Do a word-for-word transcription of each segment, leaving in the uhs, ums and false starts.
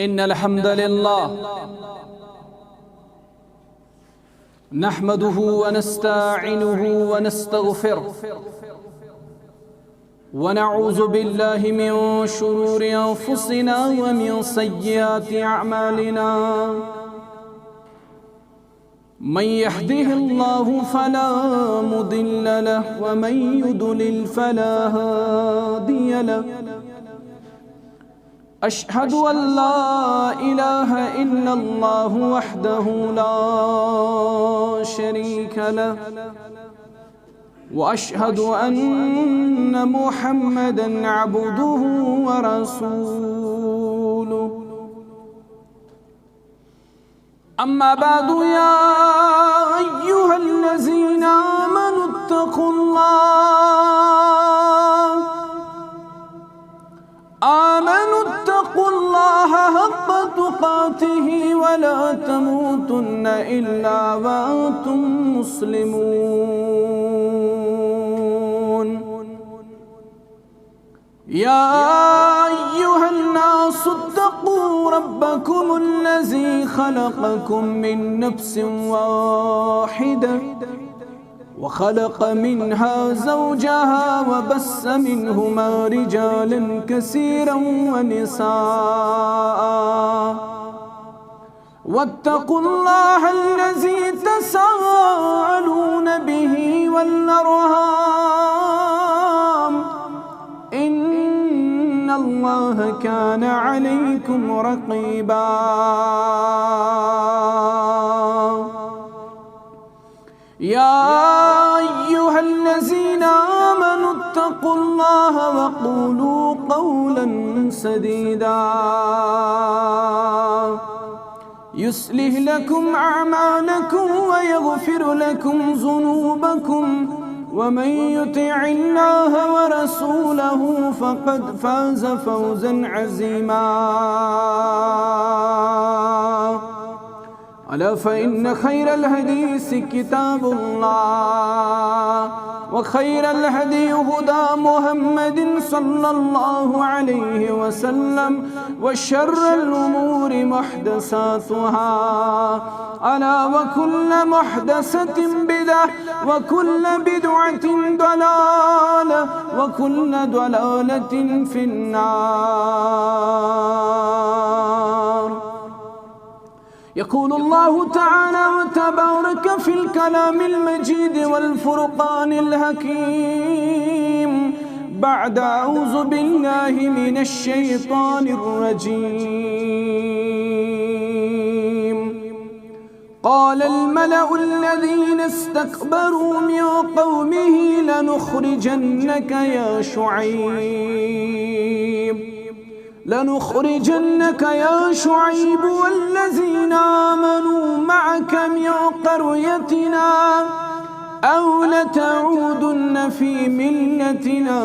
إن الحمد لله نحمده ونستعينه ونستغفره، ونعوذ بالله من شرور أنفسنا ومن سيئات أعمالنا. من يهده الله فلا مضل له، ومن يضلل فلا هادي له. أشهد أن لا إله إلا الله وحده لا شريك له، وأشهد أن محمدا عبده ورسوله. أما بعد، يا أيها الذين آمنوا اتقوا الله، آمنوا اتقوا الله حق تقاته ولا تموتن إلا وأنتم مسلمون. يا أيها الناس اتقوا ربكم الذي خلقكم من نفس واحدة، وخلق منها زوجها، وبث منهما رجالا كثيرا ونساء، واتقوا الله الذي تساءلون به والأرحام، إن الله كان عليكم رقيبا. يا أيها الذين آمنوا اتقوا الله وقولوا قولا سديدا، يصلح لكم أعمالكم ويغفر لكم ذنوبكم، ومن يطع الله ورسوله فقد فاز فوزا عظيما. ألا فإن خير الحديث كتاب الله، وخير الهدي هدى محمد صلى الله عليه وسلم، وشر الأمور محدثاتها، ألا وكل محدثة بدعة، وكل بدعة ضلالة، وكل ضلالة في النار. يقول الله تعالى وتبارك في الكلام المجيد والفرقان الحكيم بعد أعوذ بالله من الشيطان الرجيم. قال الملأ الذين استكبروا من قومه لنخرجنك يا شعيب، لنخرجنك يا شعيب والذين آمنوا معك من قريتنا أو لتعودن في ملتنا.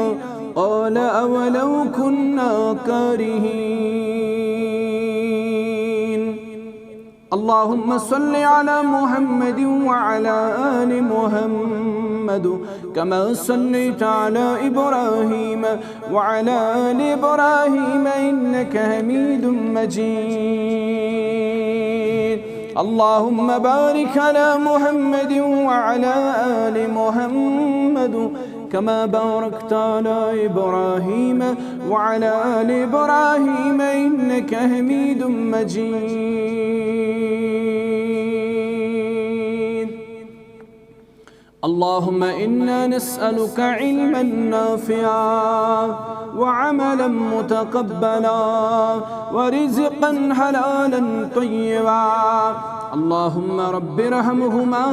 قال أولو كنا كارهين. اللهم صل على محمد وعلى آل محمد كما صليت على إبراهيم وعلى آل إبراهيم إنك حميد مجيد. اللهم بارك على محمد وعلى آل محمد كما باركت على إبراهيم وعلى آل إبراهيم إنك حميد مجيد. اللهم إنا نسألك علما نافعا وعملا متقبلا ورزقا حلالا طيبا. اللهم رب ارحمهما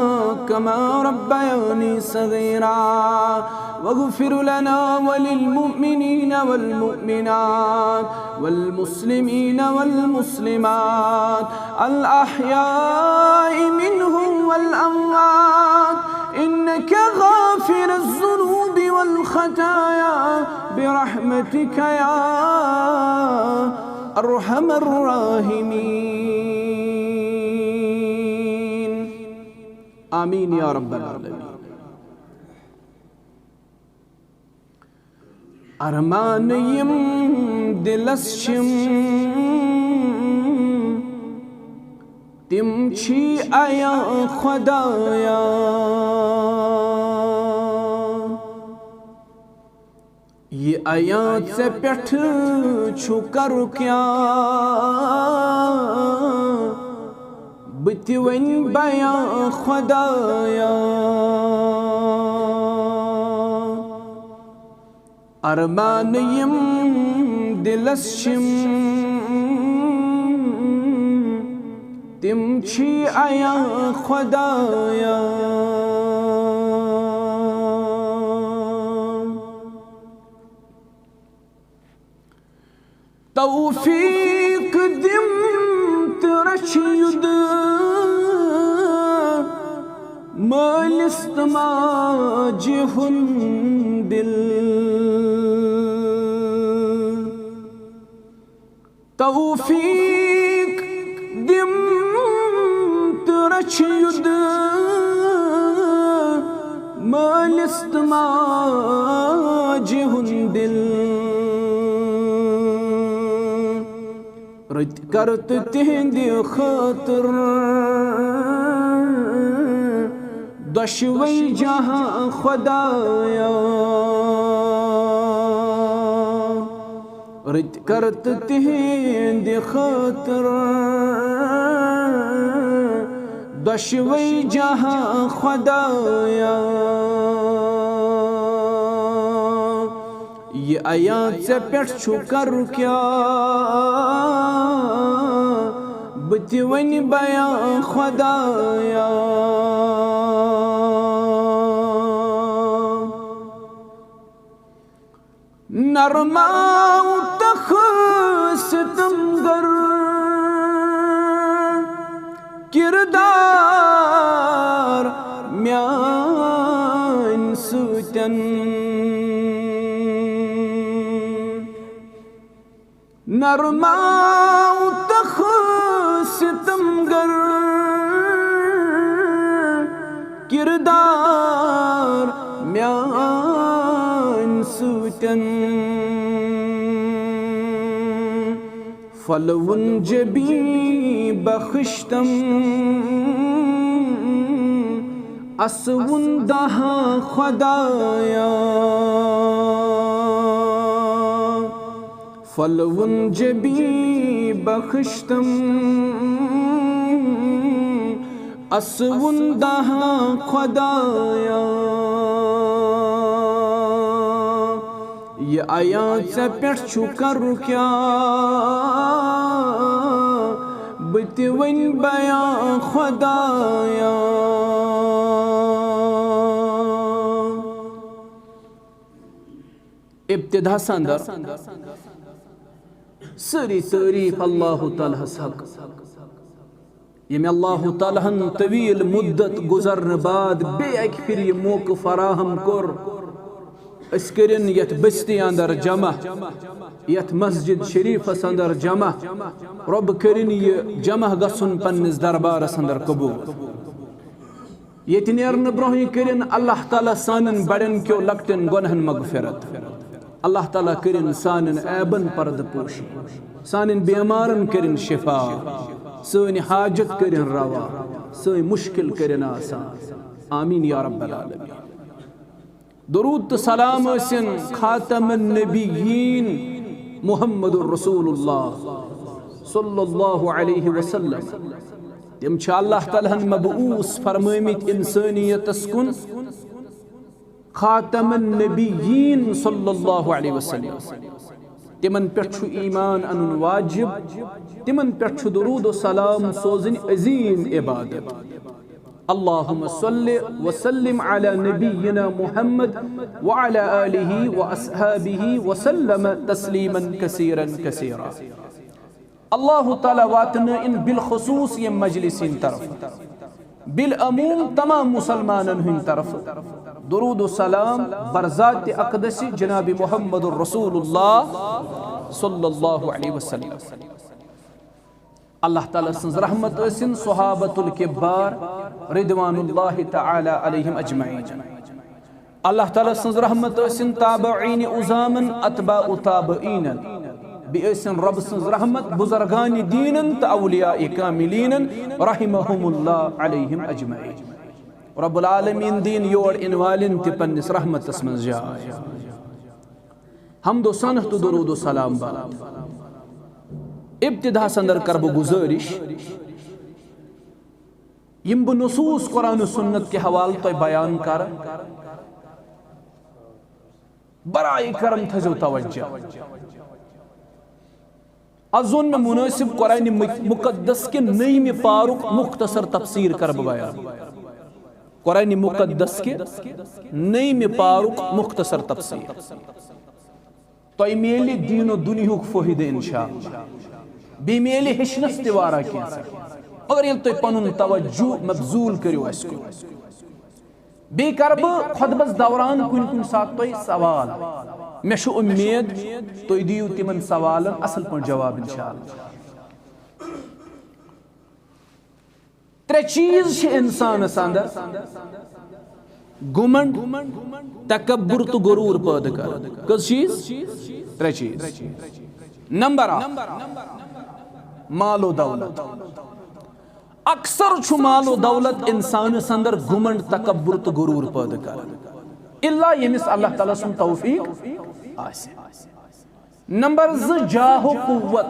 كما ربياني صغيرا، واغفر لنا وللمؤمنين والمؤمنات والمسلمين والمسلمات الأحياء منهم والأموات، إنك غافر الذنوب والخطايا برحمتك يا أرحم الراحمين. آمين يا رب العالمين. ارمان یِم دِلس چھِم، تِم چھی عیاں خۄدایا، یہِ عیاں ژےٚ پٮ۪ٹھ چھُ کرُن کیٛاہ؟ بہٕ تہِ وۄنۍ بیاں خۄدایا۔ ارمان یِم دِلس چھِم، تِم چھی عیاں خۄدایا۔ توفیق دِم تہٕ رچھِ یُد مٲلِس تہٕ ماجہِ ہُنٛد دِل۔ توفیق دِم تہٕ رچھِ یُد مٲلِس تہٕ ماجہِ ہُنٛد دِل۔ رٕتۍ کر تہٕ تِہنٛدِ خٲطرٕ دۄشوے جہاں خۄدایا۔ رٕتۍ کر تہٕ تِہنٛدِ خٲطرٕ دۄشوے جہاں خۄدایا۔ یہِ عیاں ژےٚ پٮ۪ٹھ چھُ کرُن کیٛاہ؟ بہٕ تہِ وۄنۍ بیاں خۄدایا۔ نرماو تخ ستم گر کردار میانۍ سۭتٮ۪ن۔ نرماو تخ ستم گر کردار میانۍ سۭتٮ۪ن۔ پھۄلوُن جبی بخشتم اسوُن دہاں خۄدایا۔ پھۄلوُن جبی بخشتم اسوُن دہاں خۄدایا۔ یہِ عیاں ژےٚ پٮ۪ٹھ چھُ کرُن کیٛاہ؟ بہٕ تہِ وۄنۍ بیاں خۄدایا۔ ابتداہس اندر سٲری تعریف اللہ تعالیٰ ہس حق، ییٚمۍ اللہ تعالیٰ ہن طویل مدت گزرنہٕ بعد بیٚیہِ اکہِ پھِرِ یہِ موقعہٕ فراہم کوٚر۔ أسۍ کٔرِن یتھ بستی اندر جمع، یتھ مسجد شریفس اندر جمع۔ رۄب کٔرِن یہِ جمع گژھُن پننِس دربارس اندر قبول۔ ییٚتہِ نیرنہٕ برونٛہٕے کٔرِن اللہ تعالیٰ سانٮ۪ن بڑٮ۪ن کیو لۄکٹٮ۪ن گۄنہن مغفرت۔ اللہ تعالیٰ کٔرِن سانٮ۪ن عیبن پردٕ پوشی، سانٮ۪ن بیمارن کٔرِن شفا، سٲنۍ حاجت کٔرِن روا، سٲنۍ مشکل کٔرِن آسان۔ آمین یا رب العالمین۔ درود تہٕ سلام ٲسِن خاتم النبیین محمد رسول اللہ صلی اللہ علیہ وسلم۔ تِم چھِ اللہ تعالیٰ ہن مبعوث فرمٲمٕتۍ انسٲنیتس کُن۔ خاتم النبیین صلی اللہ علیہ وسلم۔ تِمن پٮ۪ٹھ چھُ ایمان انُن واجب، تِمن پٮ۪ٹھ چھُ درود و سلام سوزٕنۍ عظیم عبادت۔ اللہم صل وسلم علی نبینا محمد وعلی آلہ واصحابہ وسلم تسلیما کثیرا کثیرا۔ اللہ تعالیٰ واتنٲیِن بالخصوص ییٚمہِ مجلس ہٕنٛدِ طرفہٕ، بالعموم تمام مسلمانن ہٕنٛدِ طرفہٕ درود و سلام برذات اقدس جناب محمد رسول اللہ صلی اللہ علیہ وسلم۔ اللہ تعالیٰ سٕنٛز رحمت ٲسِن صحابۃ الکبار رضوان اللہ تعالیٰ علیہم اجمعین۔ اللہ تعالیٰ سٕنٛز رحمت ٲسِن تابعین عظامن، اتباع تابعینن، بیٚیہِ ٲسِن رۄب سٕنٛز رحمت بُزرگانِ دیٖنن تہٕ اولیاء کاملینن رحمہم اللہ علیہم اجمعین۔ رب العالمین دِیِن یور یِنہٕ والٮ۪ن تہِ پننِس رحمتس منٛز جاے۔ حمد و ثنا تہٕ درود و سلام بعد، ابتداہس اندر کرٕ بہٕ گزٲرِش، یِم بہٕ نصوص قرآن و سنت کہِ حوالہٕ تۄہہِ بیان کرٕ، برائے کرم تھٲیزیو توجہ۔ از زون مےٚ مناسب قرآن مق-، مقدس کہِ نٔیمہِ پارُک مختصر تفسیر کرٕ بہٕ بیان۔ قرآن مقدس کہِ نٔیمہِ پارُک مختصر تفسیر۔ تۄہہِ میلہِ دیٖن و دُنیہُک فٲیدٕ انشاءاللہ۔ بیٚیہِ میلہِ ہیٚچھنَس تہِ واریاہ کینٛژھا۔ مگر ییٚلہِ تُہۍ پنُن توجہ مبذول کٔرِو اَسہِ کُن۔ بیٚیہِ کرٕ بہٕ خطبس دوران کُنہِ کُنہِ ساتہٕ تۄہہِ سوال۔ مےٚ چھُ اُمید تُہۍ دِیِو تِمن سوالن اصل پٲٹھۍ جواب انشاءاللہ۔ ترٛےٚ چیٖز چھِ انسانس اندر: گُمنڈ، تکبر تہٕ غرور پٲدٕ کران۔ کٔژ چیٖز؟ ترٛےٚ چیٖز۔ نمبر اکھ، مال و دولت۔ اکثر چھُ مال و دولت انسانس اندر گُمنڈ، تکبر تہٕ غرور پٲدٕ کران، الا ییٚمِس اللہ تعالیٰ سُنٛد توفیق آسہِ۔ نمبر زٕ، جاہ و قوت۔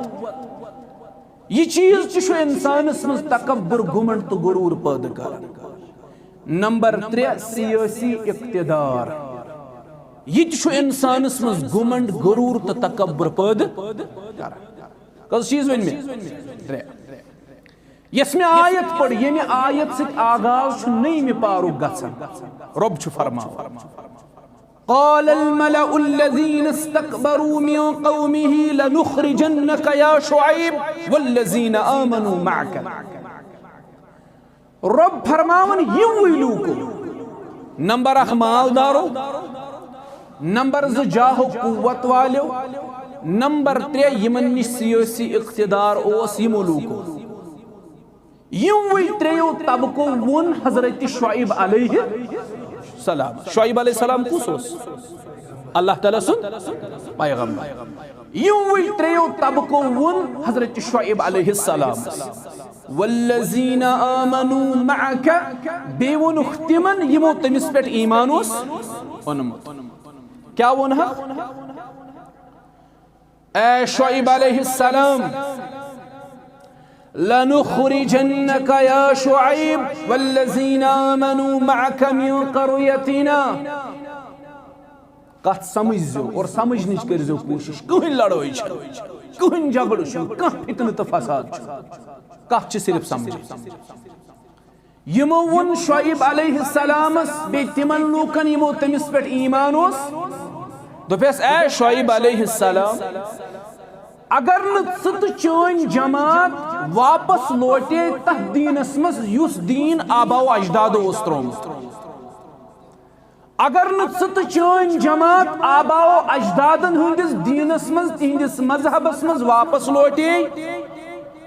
یہِ چیٖز تہِ چھُ انسانس منٛز تکبر، گُمنڈ تہٕ غرور پٲدٕ کران۔ نمبر ترٛےٚ، سیٲسی اقتدار۔ یہِ تہِ چھُ انسانس منٛز گُمنڈ، غرور تہٕ تکبر پٲدٕ کران۔ کٔژ چیٖز ؤنۍ مےٚ؟ ترٛےٚ۔ یۄس مےٚ آیت پٔر، ییٚمہِ آیت سۭتۍ آغاز چھُ نٔیمہِ پارُک گژھان، رۄب چھُ فرماوان، قال الملأ الذين استكبروا من قومه لنخرجنك يا شعيب والذين آمنوا معك۔ رۄب فرماوان، یِموٕے لوٗکو، نمبر اکھ مالدارو، نمبر زٕ جاہ و قوت والیو، نمبر ترٛےٚ یِمن نِش سیٲسی اقتدار اوس، یِمو لوٗکو۔ یِموٕے ترٛیٚیو طبقو ووٚن حضرت شعیب علیہ السلام۔ شعیب علیہ السلام کُس اوس؟ اللہ تعالیٰ سُنٛد پیغمبر۔ یِموٕے ترٛیٚیو طبقو ووٚن حضرت شعیب علیہ السلام۔ والذین آمنوا معک، بیٚیہِ ووٚنُکھ تِمن یِمو تٔمِس پٮ۪ٹھ ایمان اوس اوٚنمُت۔ کیٛاہ ووٚنہکھ؟ اے شعیب علیہ السلام، لنخرجنک یا شعیب والذین آمنوا معک من قریتنا۔ کتھ سمجھزیو اور سمجھنٕچ کٔرزیو کوٗشش۔ کٕہٕنۍ لڑٲے چھنہٕ، کٕہٕنۍ جھگڑٕ چھُنہٕ، کانٛہہ فتنہٕ تہٕ فساد چھُنہٕ۔ کتھ چھِ صرف سمجھٕنۍ۔ یِمو ووٚن شعیب علیہ السلامس بیٚیہِ تِمن لوٗکن یِمو تٔمِس پٮ۪ٹھ ایمان اوس، دوٚپٮ۪س، اے شعیب علیہ السلام، اگر نہٕ ژٕ تہٕ چٲنۍ جماعت واپس لوٹے تتھ دیٖنس منٛز یُس دیٖن آباو اجدادو اوس ترٛوومُت، اگر نہٕ ژٕ تہٕ چٲنۍ جماعت آباو اجدادن ہٕنٛدِس دیٖنس منٛز، تِہنٛدِس مذہبس منٛز واپس لوٹے،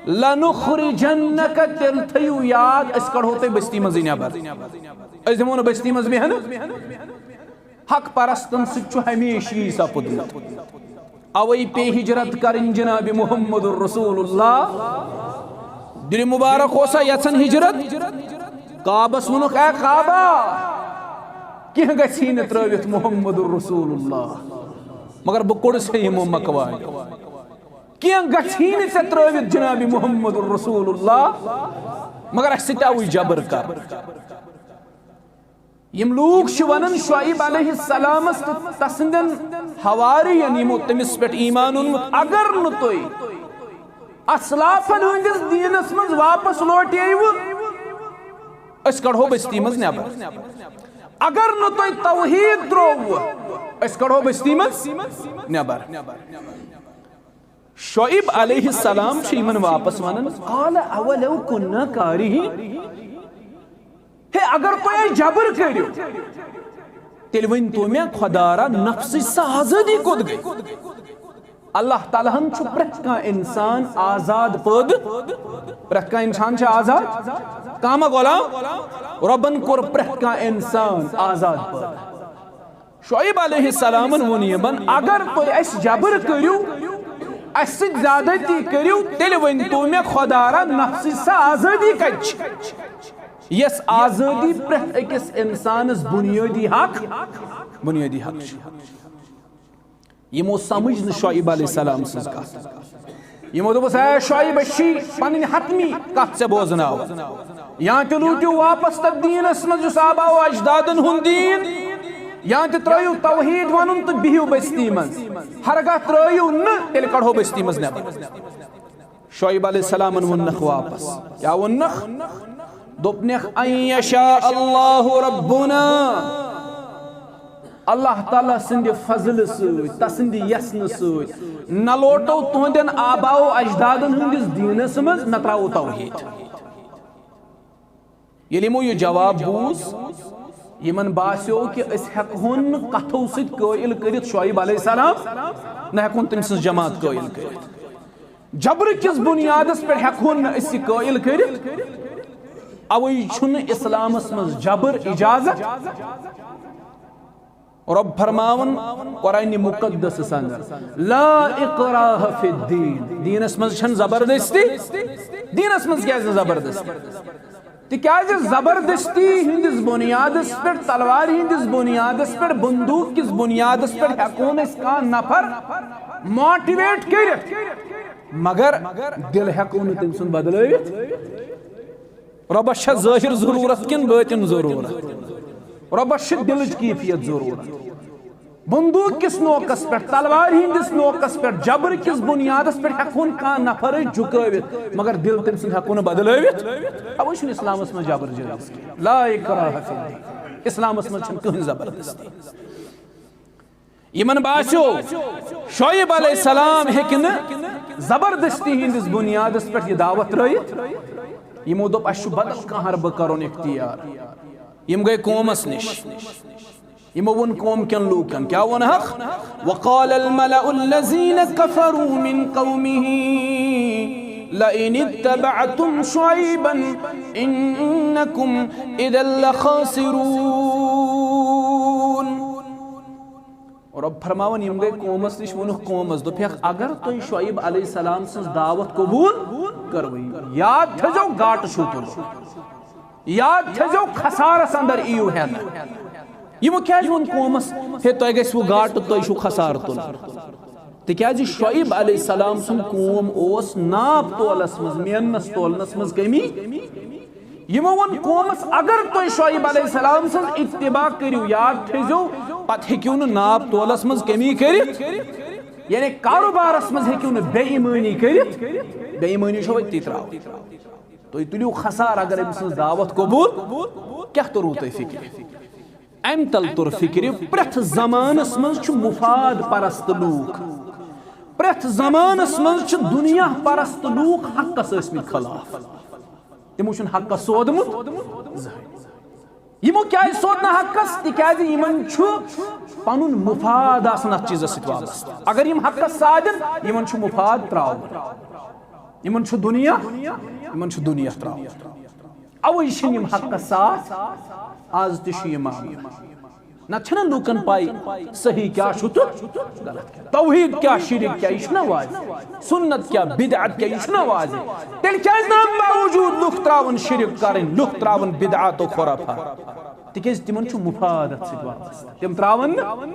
لنخرجنک، تیٚلہِ تھٲیِو یاد، أسۍ کڑہو تۄہہِ بستی منٛزٕے نٮ۪بر۔ أسۍ دِمو نہٕ بستی منٛز بیہنہٕ۔ حق پرستن سۭتۍ چھُ ہمیشہِ یی سپُدمُت۔ اوے پیٚیہِ ہجرت کرٕنۍ جناب محمد رسول اللہ۔ دِلہِ مبارک اوسا یژھان ہجرت؟ کعبس ووٚنُکھ، اے کعبہ، کینٛہہ گژھی نہٕ ترٲوِتھ محمد رسول اللہ، مگر بہٕ کوٚڑُس ہے یِمو مکوارِ۔ کینٛہہ گژھی نہٕ ژےٚ ترٲوِتھ جناب محمد رسول اللہ، مگر اَسہِ سۭتۍ آوُے جبر کر۔ یِم لوٗکھ چھِ وَنان شعیب علیہ السلامس تہٕ تسٕنٛدٮ۪ن حواریَن، یِمو تٔمِس پٮ۪ٹھ ایمان اوٚنمُت، اگر نہٕ تُہۍ اسلافن ہٕنٛدِس دیٖنس منٛز واپس لوٹیوٕ، أسۍ کڑہو بستی منٛز نٮ۪بر۔ اگر نہٕ تۄہہِ توحید ترٛووٕ، أسۍ کڑہو بستی منٛز نٮ۪بر۔ شعیب علیہ السلام چھُ یِمن واپس ونان، قال اولو کنا کارہین۔ ہے، اگر تُہۍ اَسہِ جبر کٔرِو، تیٚلہِ ؤنۍ تو مےٚ، خۄدا را، نفسٕچ سۄ آزٲدی کوٚت گٔے؟ اللہ تعالیٰ ہن چھُ پرٛٮ۪تھ کانٛہہ انسان آزاد پٲدٕ، پرٛٮ۪تھ کانٛہہ انسان چھُ آزاد۔ کانٛہہ ما غلام؟ رۄبن کوٚر پرٛٮ۪تھ کانٛہہ انسان آزاد پٲدٕ۔ شعیب علیہ السلامن ووٚن یِمن، اگر تُہۍ اَسہِ جبر کٔرِو، اسہِ سۭتۍ زیادتی کٔرِو، تیٚلہِ ؤنۍ تو مےٚ، خۄدا را، نفسٕچ سۄ آزٲدی کتہِ چھِ، یۄس آزٲدی پرٛٮ۪تھ أکِس انسانس بنیٲدی حق، بنیٲدی حق چھُ؟ یِمو سمجھ نہٕ شعیب علیہ السلام سٕنٛز کتھ۔ یِمو دوٚپُس، "اے شعیب، أسۍ چھِ پنٕنۍ حتمی کتھ ژےٚ بوزناوان۔ یا تہِ لوٗٹِو واپس تتھ دیٖنس منٛز یُس آبا و اجدادن ہُنٛد دیٖن، یا تہِ ترٲیِو توحید ونُن تہٕ بِہِو بستی منٛز۔ ہرگاہ ترٲیِو نہٕ، تیٚلہِ کڑہو بستی منٛز نٮ۪بر۔" شعیب علیہ السلامن ووٚننکھ واپس۔ کیٛاہ ووٚننکھ؟ دوٚپنکھ، "ان یشاء اللہ ربنا۔" اللہ تعالیٰ سٕنٛدِ فضلہٕ سۭتۍ، تسٕنٛدِ یژھنہٕ سۭتۍ نہ لوٹو تُہنٛدٮ۪ن آبا و اجدادن ہٕنٛدِس دیٖنس منٛز، نہ ترٛاوو توحید۔ ییٚلہِ یِمو یہِ جواب بوٗز، یِمن باسیو کہِ أسۍ ہٮ۪کہون نہٕ کتھو سۭتۍ قٲیل کٔرِتھ شعیب علیہ السلام، نہ ہٮ۪کہون تٔمۍ سٕنٛز جماعت قٲیل کٔرِتھ۔ جبرٕ کِس بُنیادس پٮ۪ٹھ ہٮ۪کہون نہٕ أسۍ یہِ قٲیل کٔرِتھ۔ اوے چھُنہٕ اسلامس منٛز جبر اجازت۔ رۄب فرماوان قرآنِ مُقدسس اندر، "لا اکراہ فی الدین"، دیٖنس منٛز چھنہٕ زبردستی۔ دیٖنس منٛز کیازِ نہٕ زبردستی؟ تِکیازِ زبردستی ہٕنٛدِس بُنیادس پٮ۪ٹھ، تلوارِ ہٕنٛدِس بُنیادس پٮ۪ٹھ، بندوٗق کِس بُنیادس پٮ۪ٹھ ہٮ۪کون أسۍ کانٛہہ نفر موٹیویٹ کٔرِتھ، مگر دل ہٮ۪کو نہٕ تٔمۍ سُنٛد بدلٲوِتھ۔ رۄبس چھا ظٲہر ضروٗرت کِنہٕ بٲطِن ضروٗرت؟ رۄبس چھِ دِلٕچ کیفیت ضروٗرت۔ بندوٗق کِس نوکس پٮ۪ٹھ، تلوارِ ہٕنٛدِس نوکس پٮ۪ٹھ، جبر کِس بُنیادس پٮ۪ٹھ ہٮ۪کہون کانٛہہ نفر أسۍ جُکٲوِتھ، مگر دِل تٔمۍ سُنٛد ہٮ۪کو نہٕ بدلٲوِتھ۔ اوے چھُنہٕ اسلامس منٛز جبر جٲیز کینٛہہ۔ لا اکراہ فی الدین۔ اسلامس منٛز چھنہٕ کٕہٕنۍ زبردستی۔ یِمن باسیو شعیب علیہ السلام ہیٚکہِ نہٕ زبردستی ہٕنٛدِس بُنیادس پٮ۪ٹھ یہِ دعوت ترٲیِتھ۔ یِمو دوٚپ، "اسہِ چھُ بدل کانٛہہ حربہٕ کرُن اختیار۔" یِم گٔے قومس نِش۔ یِمو ووٚن قوم کٮ۪ن لوٗکن، کیٛاہ ووٚنہکھ؟ "وقال الملأ الذين كفروا من قومه لئن اتبعتم شعيبا إنكم إذا لخاسرون۔" رۄب فرماوان، یِم گٔے قومس نِش، ووٚنُکھ قومس، دوٚپہکھ، "اگر تُہۍ شعیب علیہ السلام سٕنٛز دعوت قبوٗل کٔروٕے، یاد تھٲیزیو، گاٹہٕ چھُو تُلُن۔ یاد تھٲیزیو، خسارس اندر یِیِو ہٮ۪نہٕ۔" یِمو کیٛازِ ووٚن قومس، "ہے، تۄہہِ گژھِوٕ گاٹہٕ، تۄہہِ چھُو خسارٕ تُلُن"؟ تِکیٛازِ شعیب علیہ السلام سُنٛد قوم اوس ناپ تولس منٛز، مینس تولنس منٛز کٔمی۔ یِمو ووٚن قومس، اگر تُہۍ شعیب علیہ السلام سٕنٛز اتباع کٔرِو، یاد تھٲیزیو، پتہٕ ہیٚکِو نہٕ ناپ تولس منٛز کٔمی کٔرِتھ، یعنی کاروبارس منٛز ہیٚکِو نہٕ بے ایمٲنی کٔرِتھ۔ بے ایمٲنی چھو أتی ترٛاوٕنۍ۔ تُہۍ تُلِو خسار اگر أمۍ سٕنٛز دعوت قبوٗل، کیٛاہ توٚروٕ تۄہہِ فِکرِ؟ امہِ تل توٚر فِکرِ، پرٛٮ۪تھ زمانس منٛز چھِ مفاد پرست لوٗکھ، پرٛٮ۪تھ زمانس منٛز چھِ دُنیا پرست لوٗکھ حقس ٲسمٕتۍ خلاف۔ تِمو چھُنہٕ حقس سودمُت زٕہٕنۍ۔ یِمو کیازِ سود نہٕ حقس؟ تِکیازِ یِمن چھُ پنُن مفاد آسان اتھ چیٖزس سۭتۍ وابستہٕ۔ اگر یِم حقس سادن، یِمن چھُ مفاد ترٛاوُن، یِمن چھُ دُنیا، یِمن چھُ دُنیا ترٛاوُن۔ اوے چھِنہٕ یِم حقس ساتھ۔ آز تہِ چھُ یہِ معاملہٕ۔ نتہٕ چھنہ لوٗکن پاے صحیح کیٛاہ چھُ تہٕ غلط کیٛاہ۔ توحید کیٛاہ، شرک کیٛاہ، یہِ چھُنہ واضح۔ سنت کیٛاہ، بدعت کیٛاہ، یہِ چھُنہ واضح۔ تیٚلہِ کیٛازِ نہٕ امہِ باوجوٗد لُکھ ترٛاوان شرک کرٕنۍ، لُکھ ترٛاوان بدعات و خرافات؟ تِکیٛازِ تِمن چھُ مفاد اتھ سۭتۍ وابستہٕ۔ تِم ترٛاوان نہٕ۔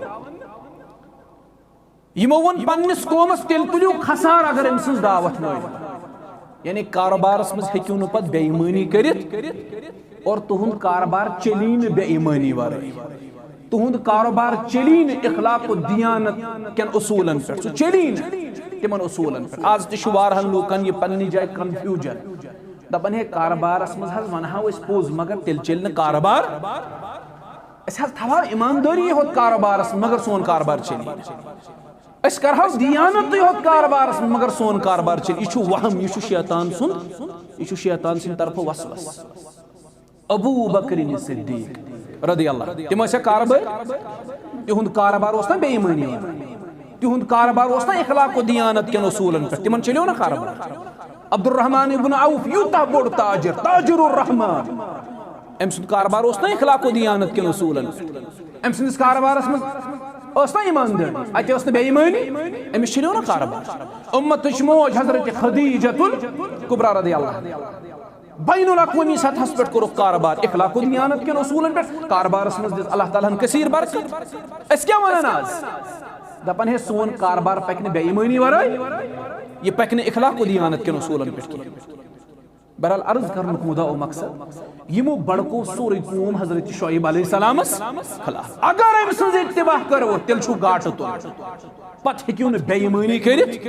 یِمو ووٚن پننِس قومس، "تیٚلہِ تُلِو خسار اگر أمۍ سٕنٛز دعوت مٲنِو۔" یعنی کاروبارس منٛز ہیٚکِو نہٕ پتہٕ بے ایمٲنی کٔرِتھ اور تُہُنٛد کاروبار چلی نہٕ بے ایمٲنی ورٲے۔ تُہُنٛد کاروبار چلی نہٕ اخلاق و دیانت کٮ۪ن اصوٗلن پٮ۪ٹھ، سُہ چلی نہٕ تِمن اصوٗلن پٮ۪ٹھ۔ آز تہِ چھُ واریاہن لوٗکن یہِ پننہِ جایہِ کنفیوجن، دپان، "ہے، کارٕبارس منٛز حظ ونہو أسۍ پوٚز، مگر تیٚلہِ چلہِ نہٕ کارٕبار۔ أسۍ حظ تھاوہو ایماندٲری یوت کارٕبارس منٛز، مگر سون کارٕبار چلہِ نہٕ۔ أسۍ کرہو دیانتٕے یوت کارٕبارس منٛز، مگر سون کارٕبار چلہِ۔" یہِ چھُ وہم، یہِ چھُ شیطان سُنٛد، یہِ چھُ شیطان سٕنٛدِ طرفہٕ وسوسہٕ۔ ابو بکر صدیق رضی اللہ، تِم ٲسیا کارٕبٲرۍ؟ تِہُنٛد کارٕبار اوس نا بے ایمٲنی ہُنٛد؟ تِہُنٛد کارٕبار اوس نا اخلاق و دیانت کٮ۪ن اصوٗلن پٮ۪ٹھ؟ تِمن چلیو نا کارٕبار؟ عبدالرحمان ابن عوف، یوٗتاہ بوٚڑ تاجر، تاجر الرحمان، أمۍ سُنٛد کارٕبار اوس نا اخلاق و دیانت کٮ۪ن اصوٗلن پٮ۪ٹھ؟ أمۍ سٕنٛدِس کارٕبارس منٛز ٲس نا ایماندٲری، اَتہِ ٲس نہٕ بے ایمٲنی۔ أمِس چھُ نہٕ کاربار۔ اُمتٕچ موج حضرت خدیجہ الکبریٰ رضی اللہ عنہا۔ بین الاقوامی سطحس پٮ۪ٹھ کوٚرُکھ کاربار اخلاق و دیانت کٮ۪ن اصوٗلن پٮ۪ٹھ۔ کاربارس منٛز دِژ اللہ تعالیٰ ہن کثیر برکت۔ أسۍ کیٛاہ وَنان آز؟ دَپان ہے سون کاربار پَکہِ نہٕ بے ایمٲنی ورٲے، یہِ پَکہِ نہٕ اخلاق و دیانت کٮ۪ن اصوٗلن پٮ۪ٹھ کینٛہہ۔ بہرحال، عرض کرنُک مُدعا و مقصد، یِمو بڑکو سورُے قوم حضرت شعیب علیہ السلامس خلاف۔ اگر أمۍ سٕنٛز اتباع کرو، تیٚلہِ چھُو گاٹہٕ تُلُن۔ پتہٕ ہیٚکِو نہٕ بے ایمٲنی کٔرِتھ۔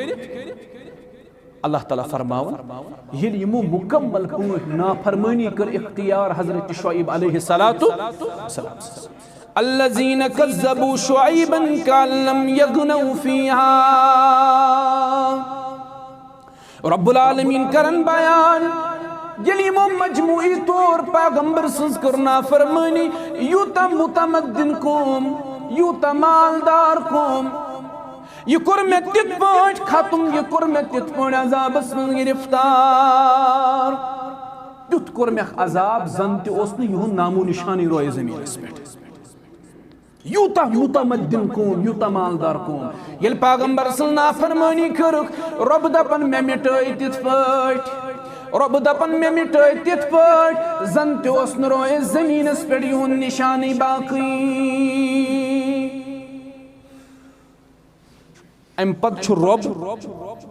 اللہ تعالیٰ فرماوان، ییٚلہِ یِمو مُکمل پٲٹھۍ نافرمٲنی کٔر اختیار حضرت شعیب علیہ الصلوۃ والسلام۔ الذين كذبوا شعيبا كأن لم يغنوا فيها۔ رب العالمین کرن بیان، ییٚلہِ یِمو مجموعی طور پیغمبر سٕنٛز کٔر نافرمٲنی، یوٗتاہ متمدن قوم، یوٗتاہ مالدار قوم، یہِ کوٚر مےٚ تِتھ پٲٹھۍ ختم، یہِ کوٚر مےٚ تِتھ پٲٹھۍ عذابس منٛز گرفتار، تیُتھ کوٚر مےٚ عذاب، زن تہِ اوس نہٕ یِہُنٛد نام و نشانٕے رویہِ زٔمیٖنس پٮ۪ٹھ۔ یوٗتاہ متمدن قوم، یوٗتاہ مالدار قوم، ییٚلہِ پیغمبر سٕنٛز نافرمٲنی کٔرٕکھ، رۄب دَپان، "مےٚ مِٹٲے تِتھ پٲٹھۍ"، رۄب دَپان، "مےٚ مِٹٲے تِتھ پٲٹھۍ، زَن تہِ اوس نہٕ رویہِ زٔمیٖنَس پٮ۪ٹھ یِہُنٛد نِشانٕے باقٕے۔" اَمہِ پتہٕ چھُ رۄب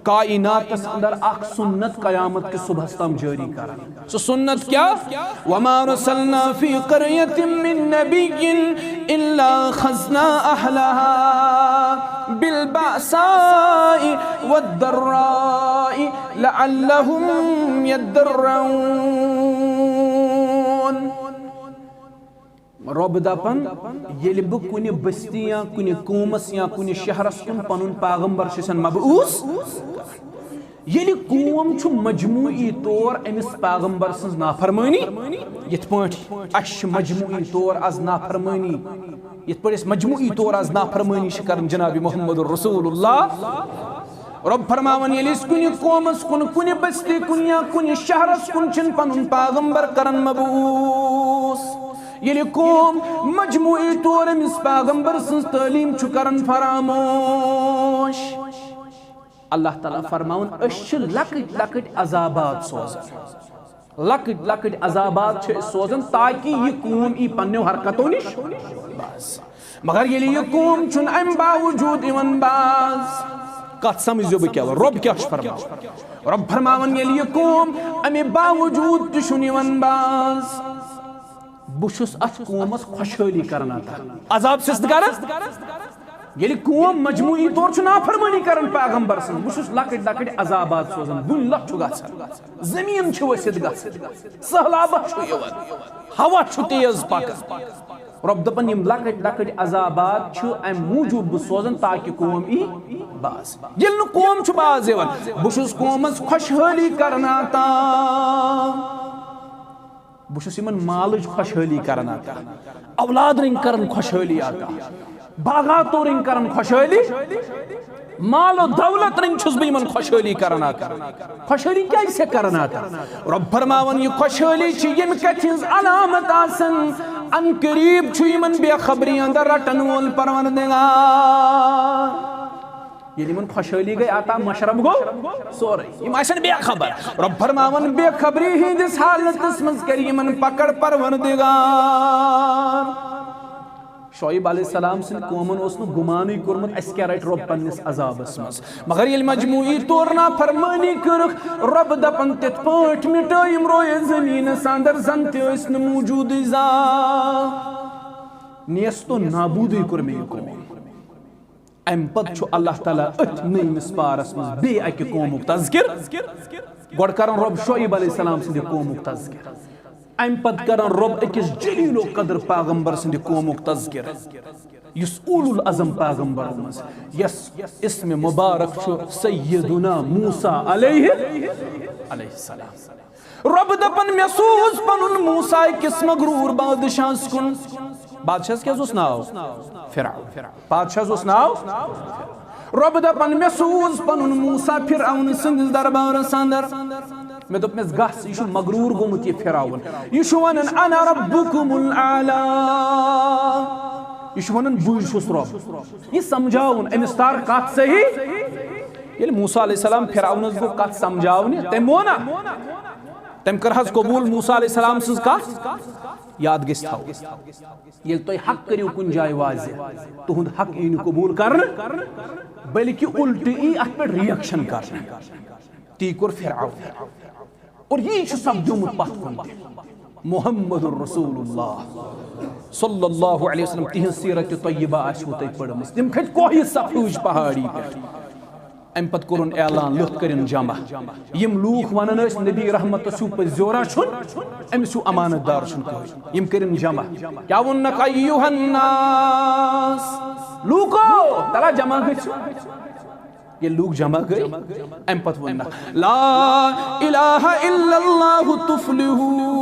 کائناتس اندر اکھ سنت قیامت کِس صبحس تام جٲری کران۔ سُہ سنت کیٛاہ؟ "وما ارسلنا فی قریة من نبی الا اخذنا اہلہا بالبأساء والضراء لعلہم یضرعون۔" رۄب دپان، ییٚلہِ بہٕ کُنہِ بستی یا کُنہِ قومس یا کُنہِ شہرس کُن پنُن پیغمبر چھُسن مبعوث، ییٚلہِ قوم چھُ مجموعی طور أمِس پیغمبر سٕنٛز نافرمٲنی، یِتھ پٲٹھۍ اَسہِ چھِ مجموعی طور از نافرمٲنی، یِتھ پٲٹھۍ أسۍ مجموعی طور از نافرمٲنی چھِ کران جناب محمد رسول اللہ، رۄب فرماوان، ییٚلہِ أسۍ کُنہِ قومس کُن، کُنہِ بستی کُن یا کُنہِ شہرس کُن چھِن پنُن پیغمبر کران مبعوث، ییٚلہِ قوم مجموعی طور أمِس پیغمبر سٕنٛز تعلیٖم چھُ کران فراموش، اللہ تعالیٰ فرماوان، أسۍ چھِ لۄکٕٹۍ لۄکٕٹۍ عذابات سوزان۔ لۄکٕٹۍ لۄکٕٹۍ عذابات چھِ أسۍ سوزان تاکہِ یہِ قوم یی پننیو حرکتو نِش باز۔ مگر ییٚلہِ یہِ قوم چھُنہٕ اَمہِ باوجوٗد یِوان باز، کتھ سمجھزیو بہٕ کیٛاہ وَنہٕ؟ رۄب کیٛاہ چھُ فرماوان؟ رۄب فرماوان، ییٚلہِ یہِ قوم اَمہِ باوجوٗد تہِ چھُنہٕ یِوان باز، بہٕ چھُس اَتھ قومس خۄشحٲلی کران عطا۔ عذاب چھُس نہٕ کران۔ ییٚلہِ قوم مجموعی طور چھُ نافرمٲنی کران پیغمبر سٕنٛز، بہٕ چھُس لۄکٕٹۍ لۄکٕٹۍ عذابات سوزان، بُنۍ لۄکھ چھُ گژھان، زٔمیٖن چھِ ؤسِتھ گژھان، سٔہلابہ چھُ یِوان، ہوا چھُ تیز پکان۔ رۄب دَپان، یِم لۄکٕٹۍ لۄکٕٹۍ عذابات چھِ اَمہِ موٗجوٗب بہٕ سوزان تاکہِ قوم یی باز۔ ییٚلہِ نہٕ قوم چھُ باز یِوان، بہٕ چھُس قومس خۄشحٲلی کران عطا۔ بہٕ چھُس یِمن مالٕچ خۄشحٲلی کران عطا، اولاد رٔنگۍ کران خۄشحٲلی عطا، باغاتو رٔنگۍ کران خۄشحٲلی، مال و دولت رٔنگۍ چھُس بہٕ یِمن خۄشحٲلی کران عطا۔ خۄشحٲلی کیازِ چھےٚ کران عطا؟ رۄب فرماوان، یہِ خۄشحٲلی چھِ ییٚمہِ کتھِ ہٕنٛز علامت آسان، ان قریب چھُ یِمن بے خبری اندر رٹن وول پروردگار۔ ییٚلہِ یِمن خۄشحٲلی گٔے عطا، مشرب گوٚو سورُے، یِم آسن بے خبر۔ رۄب فرماوان، بے خبری ہٕنٛدِس حالتس منٛز کرِ یِمن پکڑ پروردگار۔ شعیب علیہ السلام سٕنٛدِ قومن اوس نہٕ گُمانٕے کوٚرمُت، اسہِ کیٛاہ رٹہِ رۄب پننِس عذابس منٛز۔ مگر ییٚلہِ مجموعی طور نافرمٲنی کٔرٕکھ، رۄب دپان، تِتھ پٲٹھۍ مِٹٲے یِم رویہِ زٔمیٖنس اندر، زن تہِ ٲسۍ نہٕ موٗجوٗدٕے زانٛہہ۔ نیست و نابودٕے کوٚر مےٚ یہِ قوم۔ امہِ پتہٕ چھُ اللہ تعالیٰ أتھۍ نٔیمِس پارس منٛز بیٚیہِ اکہِ قومُک تذکر۔ گۄڈٕ کران رۄب شعیب علیہ السلام سٕنٛدِ قومُک تذکر، امہِ پتہٕ کران رۄب أکِس جلیل القدر پیغمبر سٕنٛدِ قومُک تذکر، یُس اولو العزم پیغمبرو منٛز، یس اسم مبارک چھُ سیدنا موسیٰ علیہ، علیہ السلام۔ رۄب دپان، مےٚ سوٗز پنُن موسیٰ أکِس مغروٗر بادشاہس کُن۔ بادشاہس کیٛاہ اوس ناو؟ فرعون۔ بادشاہس اوس ناو۔ رۄب دپان، مےٚ سوٗز پنُن موسیٰ فرعون سٕنٛدِس دربارس اندر۔ مےٚ دوٚپ، مےٚ گژھ، یہِ چھُ مغروٗر گوٚمُت یہِ فرعون۔ یہِ چھُ ونان، انا ربکم الاعلی۔ یہِ چھُ وَنان، "بٕے چھُس رۄب۔" یہِ سمجھاوُن أمِس تار کتھ صحیح۔ ییٚلہِ موسیٰ علیہ السلام فرعونس گوٚو کتھ سمجھاونہِ، تٔمۍ مون نا؟ تٔمۍ کٔر حظ قبول موسیٰ علیہ السلام سٕنٛز کتھ؟ یاد گژھِ تھاوُن، ییٚلہِ تُہۍ حق کٔرِو کُنہِ جایہِ واضح، تُہُنٛد حق یی نہٕ قبول کرنہٕ، بلکہِ الٹہٕ یی اتھ پٮ۪ٹھ reaction کرنہٕ۔ تی کوٚر فرعون۔ اور یی چھُ سپدیومُت پتھ کُن تہِ۔ محمد رسول اللہ صلی اللہ علیہ وسلم، تِہنٛز سیرت طیبہ آسِوٕ تۄہہِ پٔرمٕژ۔ تِم کھٔتۍ کوہہِ صفوٕچ پہاڑی پٮ۪ٹھ۔ امہِ پتہٕ کوٚرُن اعلان، لُکھ کٔرِن جمع۔ یِم لوٗکھ ونان ٲسۍ، "نبی رحمتس ہیوٗ پٔزۍ زیورا چھُنہٕ، أمِس ہیوٗ امانت دار چھُنہٕ کٕہٕنۍ۔" یِم کٔرِن جمع۔ کیٛاہ ووٚننکھ؟ "ایُّہَا الناس"، لوٗکو، تلا جمع گٔژھِو۔ ییٚلہِ لوٗکھ جمع گٔے، امہِ پتہٕ ووٚن نکھ، "لا الہ الا اللہ تفلحو۔"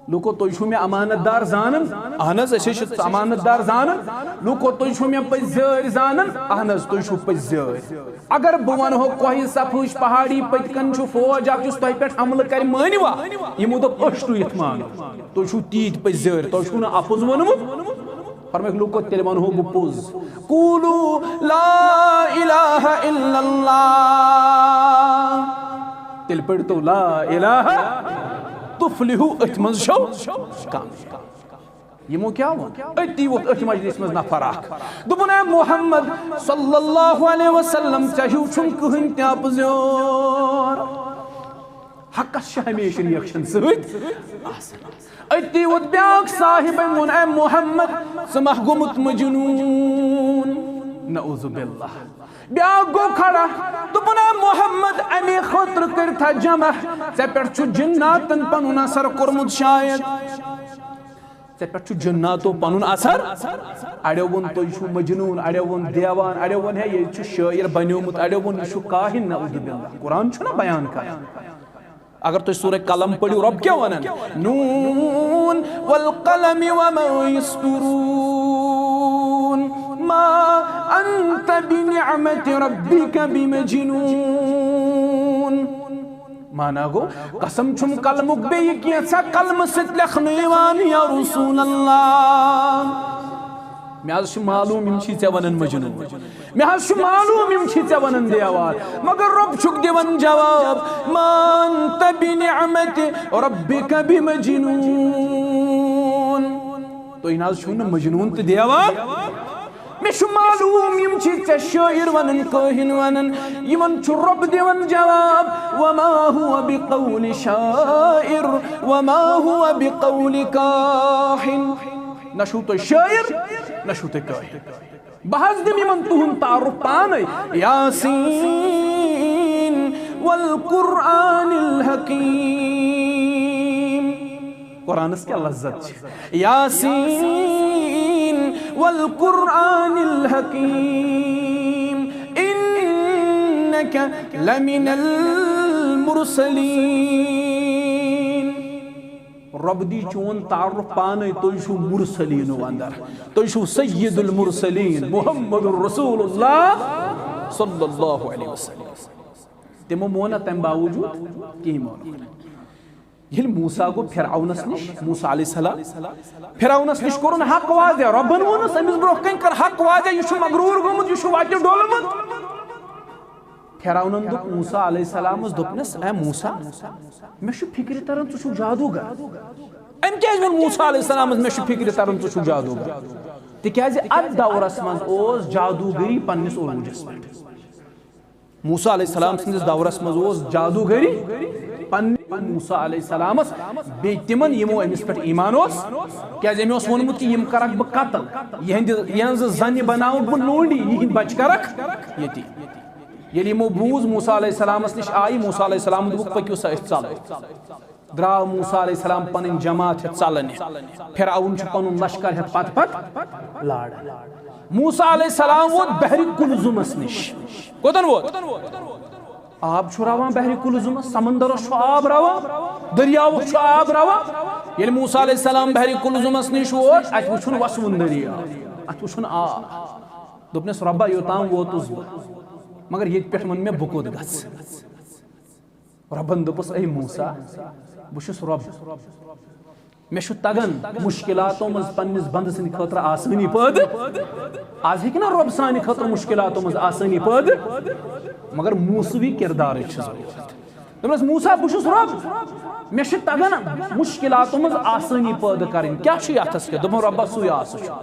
لوٗکو، تُہۍ چھِو مےٚ امانت دار زانان؟ اہن حظ، أسۍ حظ چھِ امانت دار زانان۔ لوٗکو، تُہۍ چھِو مےٚ پٔزۍ زٲرۍ زانان؟ اہن حظ، تُہۍ چھِو پٔزۍ زٲرۍ۔ اگر بہٕ ونہو، کوہہِ صفوٕچ پہاڑی پٔتۍ کِنۍ چھُ فوج اکھ، یُس تۄہہِ پٮ۪ٹھ حملہٕ کرِ، مٲنِوا؟ یِمو دوٚپ، "أسۍ ٹُوِتھ مانو۔ تُہۍ چھِو تیٖتۍ پٔزۍ زٲرۍ، تۄہہِ چھُو نہٕ اپُز ووٚنمُت؟" فرمٲیِکھ، لوٗکو، تیٚلہِ وَنہو بہٕ پوٚز۔ "قولوا لا الہ الا اللہ۔" تیٚلہِ پٔرۍتو "لا الہ تفلحو"، أتھۍ منٛز چھو کامیاب۔ یِمو کیٛاہ ووٚن؟ أتی ووٚتھ أتھۍ مجلس منٛز نفر اکھ۔ دوٚپُن، "اے محمد صلی اللہ علیہ وسلم، ژےٚ ہیوٗ چھُنہٕ کٕہٕنۍ تہِ اپُزیور۔" حقس چھِ ہمیشہِ reaction سۭتۍ آسان۔ أتی ووت بیٛاکھ صاحب، أمۍ ووٚن، "اے محمد، ژٕ ما گوٚمُت مجنون؟" نعوذ باللہ۔ بیٛاکھ گوٚو کھڑا، دوٚپُن، "اے محمد، اَمے خٲطرٕ کٔرِتھا جمع، ژےٚ پٮ۪ٹھ چھُ جناتن پنُن اثر کوٚرمُت شاید۔ ژےٚ پٮ۪ٹھ چھُ جناتو پنُن اثر۔" اڑیو ووٚن، "تُہۍ چھِو مجنون"، اڑیو ووٚن، "دیوان"، اڑیو ووٚن، "ہے، یہِ چھُ شٲعر بنیومُت"، اڑیو ووٚن، "یہِ چھُ کاہن"۔ نعوذ باللہ، قرآن چھُنہ بیان کران۔ اگر تُہۍ سورہ قلم پٔرِو، رۄب کیٛاہ وَنان؟ "نون والقلم وما یسطرون، ما انت بنعمت ربک بمجنون۔" مانا گوٚو، قسم چھُم قلمُک، بیٚیہِ کینٛژھا قلمہٕ سۭتۍ لیکھنہٕ یِوان، یا رسول اللہ۔ مےٚ حظ چھُ معلوم، یِم چھی ژےٚ وَنان مجنون۔ مےٚ حظ چھُ معلوم، یِم چھی ژےٚ وَنان دیوار۔ مگر رۄب چھُکھ دِوان جواب، "ما انت بنعمت ربک بمجنون۔" تُہۍ نہ حظ چھِو نہٕ مجنون تہٕ دیوار۔ مےٚ چھُ معلوم، یِم چھی ژےٚ شٲعر وَنان، کٲہِن وَنان۔ یِمن چھُ رۄب دِوان جواب، "وما هو بقول شاعر، وما هو بقول کاہن۔" نہ چھِو تُہۍ شٲعر، نہ چھِو تُہۍ کٲہِن۔ بہٕ حظ دِمہٕ یِمن تُہُنٛد تعارُف پانے۔ یاسین والقرآن الحکیم۔ قرآنس کیٛاہ لذت چھِ۔ یاسین والقرآن الحکیم، انک لمن المرسلین۔ رۄب دی چون تعارُف پانے، تُہۍ چھِو مرسلیٖنو اندر، تُہۍ چھِو سید المرسلین محمد رسول اللہ صلی اللہ علیہ وسلم۔ تِمو مون نہٕ تَمہِ باوجوٗد کِہیٖنۍ مونُکھ۔ ییٚلہِ موسیٰ گوٚو فرعونس نِش، موسیٰ علیہ السلام، فرعونس نِش کوٚرُن حق واضح، رۄبن ووٚنُس أمِس برونٛہہ کنہِ، کر حق واضح، یہِ چھُ مغروٗر گوٚمُت، یہِ چھُ وتہِ ڈوٚلمُت۔ فرعونن دوٚپ موسیٰ علیہ السلامس، دوٚپنس، "اے موسیٰ، مےٚ چھُ فکرِ تران ژٕ چھُکھ جادوگر۔" أمۍ کیازِ ووٚن موسیٰ علیہ السلامس، "مےٚ چھُ فکرِ تران ژٕ چھُکھ جادوگر"؟ تِکیازِ اتھ دورس منٛز اوس جادوگری پننِس عروٗجس پٮ۪ٹھ۔ موسیٰ علیہ السلام سٕنٛدِس دورس منٛز اوس جادوگری پننہِ موسیٰ علیہ السلامس، بیٚیہِ تِمن یِمو أمِس پٮ۪ٹھ ایمان اوس، کیازِ أمۍ اوس ووٚنمُت کہِ یِم کرکھ بہٕ قتل، یِہنٛدِ، یِہنٛز زنہِ بناوکھ بہٕ لونڈی، یِہنٛدۍ بچہِ کرکھ ییٚتی۔ ییٚلہِ یِمو بوٗز، موسیٰ علیہ السلامس نِش آیہِ، موسیٰ علیہ السلام دوٚپُکھ، "پٔکِو سا، أسۍ ژلو۔" درٛاو موسیٰ علیہ السلام پنٕنۍ جماعت ہٮ۪تھ ژلنہِ۔ فرعون چھُ پنُن لشکر ہٮ۪تھ پتہٕ پتہٕ لاران۔ موسیٰ علیہ السلام ووت بحرِ قلزمس نِش۔ کوٚتن ووت؟ آب چھُ روان بحرِ قلزمس، سمندرس چھُ آب روان، دٔریاوس چھُ آب روان۔ ییٚلہِ موسیٰ علیہ السلام بحرِ قلزمس نِش ووت، اتہِ وُچھُن وسوُن دٔریاو، اتہِ وُچھُن آب۔ دوٚپنس، "رۄبا، یوٚتام ووتُس بہٕ، مگر ییٚتہِ پٮ۪ٹھ ووٚن مےٚ بہٕ کوٚت گژھٕ؟" رۄبن دوٚپُس، "اے موسیٰ، بہٕ چھُس رۄب۔ مےٚ چھُ تَگان مُشکِلاتو منٛز پننِس بنٛدٕ سٕنٛدِ خٲطرٕ آسٲنی پٲدٕ۔ از ہیٚکہِ نہ رۄب سانہِ خٲطرٕ مُشکِلاتو منٛز آسٲنی پٲدٕ، مگر موسوی کِردارٕچ چھِ ضروٗرت۔ دوٚپنَس، "موسیٰ، بہٕ چھُس رۄب، مےٚ چھِ تَگان مُشکِلاتو منٛز آسٲنی پٲدٕ کَرٕنۍ، کیٛاہ چھُ یَتھَس کیٛاہ؟" دوٚپُن، "رۄبہ، سُے آسہٕ چھُ۔"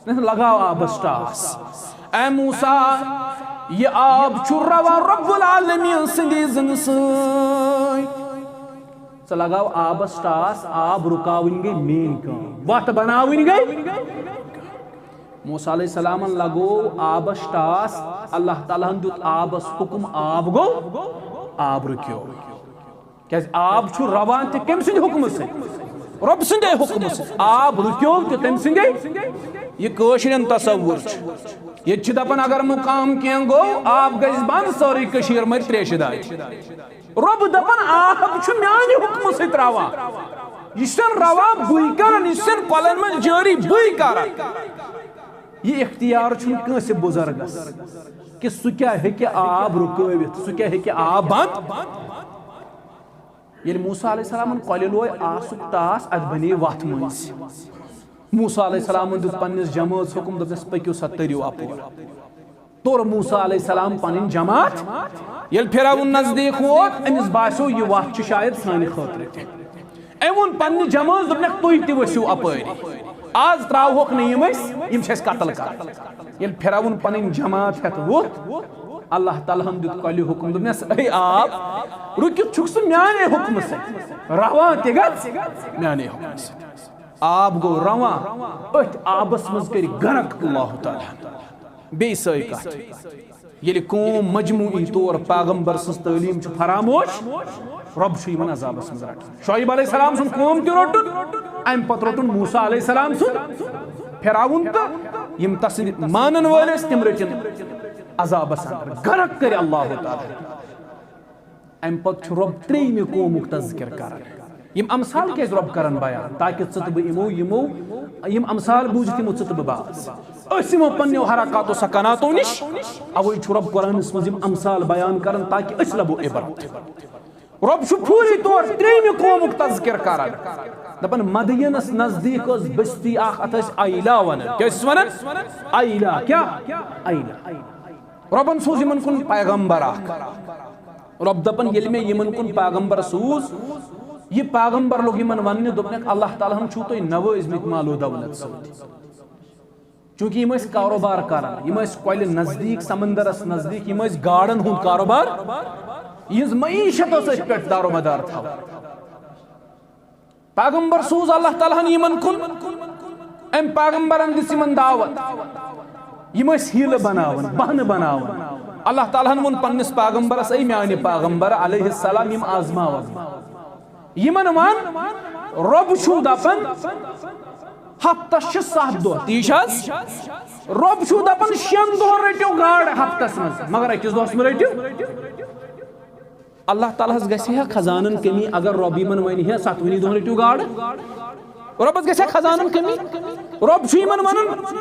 لگاو آبس ٹاس۔ اے موسیٰ، یہِ آب چھُ روان رب العالمین سٕنٛدِ اذنہٕ سۭتۍ۔ ژٕ لگاو آبس ٹاس، آب رُکاوٕنۍ گٔے میٲنۍ کٲم، وتھ بناوٕنۍ گٔے۔ موسیٰ علیہ السلامن لگوو آبس ٹاس، اللہ تعالیٰ ہن دیُت آبس حکم، آب گوٚو، آب رُکیو۔ کیازِ آب چھُ روان تہِ کٔمۍ سٕنٛدِ حُکمہٕ سۭتۍ؟ رۄب سٕنٛدے حُکمہٕ سۭتۍ۔ آب رُکیو تہِ تٔمۍ سٕنٛدے۔ یہِ کٲشرٮ۪ن تصوُر چھُ۔ ییٚتہِ چھِ دَپان، اگر مُقام کینٛہہ گوٚو، آب گژھِ بنٛد، سٲرٕے کٔشیٖر مَرِ ترٛیشہِ دادِ۔ رۄب دَپان، آب چھُ میٛانہِ حُکمہٕ سۭتۍ روان۔ یہِ چھُنہٕ روان بٕے کران، یہِ چھُنہٕ کۄلَن منٛز جٲری بٕے کران۔ یہِ اختیار چھُنہٕ کٲنٛسہِ بُزرگَس کہِ سُہ کیٛاہ ہیٚکہِ آب رُکٲوِتھ، سُہ کیٛاہ ہیٚکہِ آب بنٛد۔ ییٚلہِ موسیٰ علیہ السلامن کۄلہِ لوے آسُک ٹاس، اتھ بنے وتھ مٔنٛزۍ۔ موسیٰ علیہ السلامن دیُت پننِس جمٲژ حُکم، دوٚپنس، "پٔکِو سا، تٔرِو اپور۔" توٚر موسیٰ علیہ السلام پنٕنۍ جماعت۔ ییٚلہِ فرعون نزدیٖک ووت، أمِس باسیو، یہِ وتھ چھِ شاید سانہِ خٲطرٕ تہِ۔ أمۍ ووٚن پننہِ جمٲژ، دوٚپنکھ، "تُہۍ تہِ ؤسِو اپٲری۔ از ترٛاوہوکھ نہٕ یِم أسۍ، یِم چھِ اَسہِ قتل کران۔" ییٚلہِ فرعون پنٕنۍ جماعت ہٮ۪تھ ووٚتھ، اللہ تعالیٰ ہن دیُت کۄلہِ حُکم، دوٚپنس، "اے آب، رُکِتھ چھُکھ ژٕ میانے حُکمہٕ سۭتۍ، روان تہِ گژھ میانے حُکمہٕ سۭتۍ۔" آب گوٚو روان، أتھۍ آبس منٛز کٔرۍ غرق اللہ تعالیٰ۔ بیٚیہِ سۄے کتھ، ییٚلہِ قوم مجموعی طور پیغمبر سٕنٛز تعلیٖم چھُ فراموش، رۄب چھُ یِمن عذابس منٛز رٹان۔ شعیب علیہ السلام سُنٛد قوم تہِ روٚٹُن، امہِ پتہٕ روٚٹُن موسیٰ علیہ السلام سُنٛد فرعون، تہٕ یِم تسٕنٛدۍ مانن وٲلۍ ٲسۍ، تِم رٔٹِن عذابس اندر، غرق کٔرۍ اللہ تعالیٰ۔ امہِ پتہٕ چھُ رۄب ترٛیٚیِمہِ قومُک تذکر کران۔ یِم امثال کیازِ رۄب کران بیان؟ تاکہِ ژٕ تہٕ بہٕ یِمو، یِمو، یِم امثال بوٗزِتھ یِمو ژٕ تہٕ بہٕ باز۔ أسۍ یِمو پننیو حرکاتو سکناتو نِش۔ اوے چھُ رۄب قرآنس منٛز یِم امثال بیان کران تاکہِ أسۍ لبو عبرت۔ رۄب چھُ پوٗرٕ طور ترٛیٚیِمہِ قومُک تذکر کران۔ دپان، مدینس نزدیٖک ٲس بستی اکھ، اتھ ٲسۍ ایلا ونان۔ کیٛاہ ٲسِس ونان؟ ایلا۔ کیٛاہ؟ ایلا۔ رۄبن سوٗز یِمن کُن پیغمبر اکھ۔ رۄب دپان، ییٚلہِ مےٚ یِمن کُن پیغمبر سوٗز، یہِ پیغمبر لوٚگ یِمن وننہِ، دوٚپنکھ، اللہ تعالیٰ ہن چھُو تُہۍ نوٲزمٕتۍ مال و دولت سۭتۍ۔ چوٗنٛکہِ یِم ٲسۍ کاروبار کران، یِم ٲسۍ کۄلہِ نزدیٖک، سمندرس نزدیٖک، یِم ٲسۍ گاڈن ہُنٛد کاروبار، یِہنٛز معیشت ٲس أتھۍ پٮ۪ٹھ دارومدار تھاوان۔ پیغمبر سوٗز اللہ تعالیٰ ہن یِمن کُن، أمۍ پیغمبرن دِژ یِمن دعوت۔ یِم ٲسۍ حیٖلہٕ بناوان، بہانہٕ بناوان۔ اللہ تعالیٰ ہن ووٚن پننِس پیغمبرس، "اے میانہِ پیغمبر علیہ السلام، یِم آزماوکھ بہٕ۔" یِمن وَن، رۄب چھُو دَپان، ہفتس چھِ ستھ دۄہ، تی چھِ حظ؟ رۄب چھُو دَپان، شٮ۪ن دۄہن رٔٹِو گاڈٕ ہفتس منٛز، مگر أکِس دۄہس مہ رٔٹِو۔ اللہ تعالیٰ ہس گژھِ ہا خزانن کمی اگر رۄب یِمن ونہِ ہا، ستوٕنی دۄہن رٔٹِو گاڈٕ۔ رۄبس گژھِ ہا خزانن کمی۔ رۄب چھُ یِمن ونان،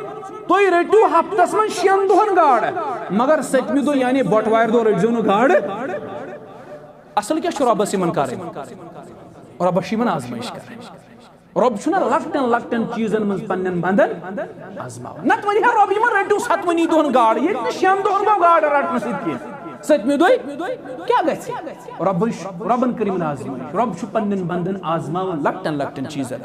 تُہۍ رٔٹِو ہفتس منٛز شٮ۪ن دۄہن گاڈٕ، مگر ستمہِ دۄہ یعنی بٹوارِ دۄہ رٔٹزیو نہٕ گاڈٕ۔ اصل کیٛاہ چھُ رۄبس یِمن کرٕنۍ؟ رۄبس چھِ یِمن آزمٲیش کرٕنۍ۔ رۄب چھُنہ لۄکٹٮ۪ن لۄکٹٮ۪ن چیٖزن منٛز پننٮ۪ن بندن آزماوان۔ نتہٕ ونہِ ہا رۄب یِمن، رٔٹِو ستوٕنی دۄہن گاڈٕ، ییٚتہِ نہٕ شٮ۪ن دۄہن گوٚو گاڈٕ رٹنہٕ سۭتۍ کینٛہہ۔ ستمہِ دۄہہِ کیٛاہ گژھِ؟ رۄبٕچ، رۄبن کٔر یِمن آزمٲیش۔ رۄب چھُ پننٮ۪ن بندن آزماوان لۄکٹٮ۪ن لۄکٹٮ۪ن چیٖزن۔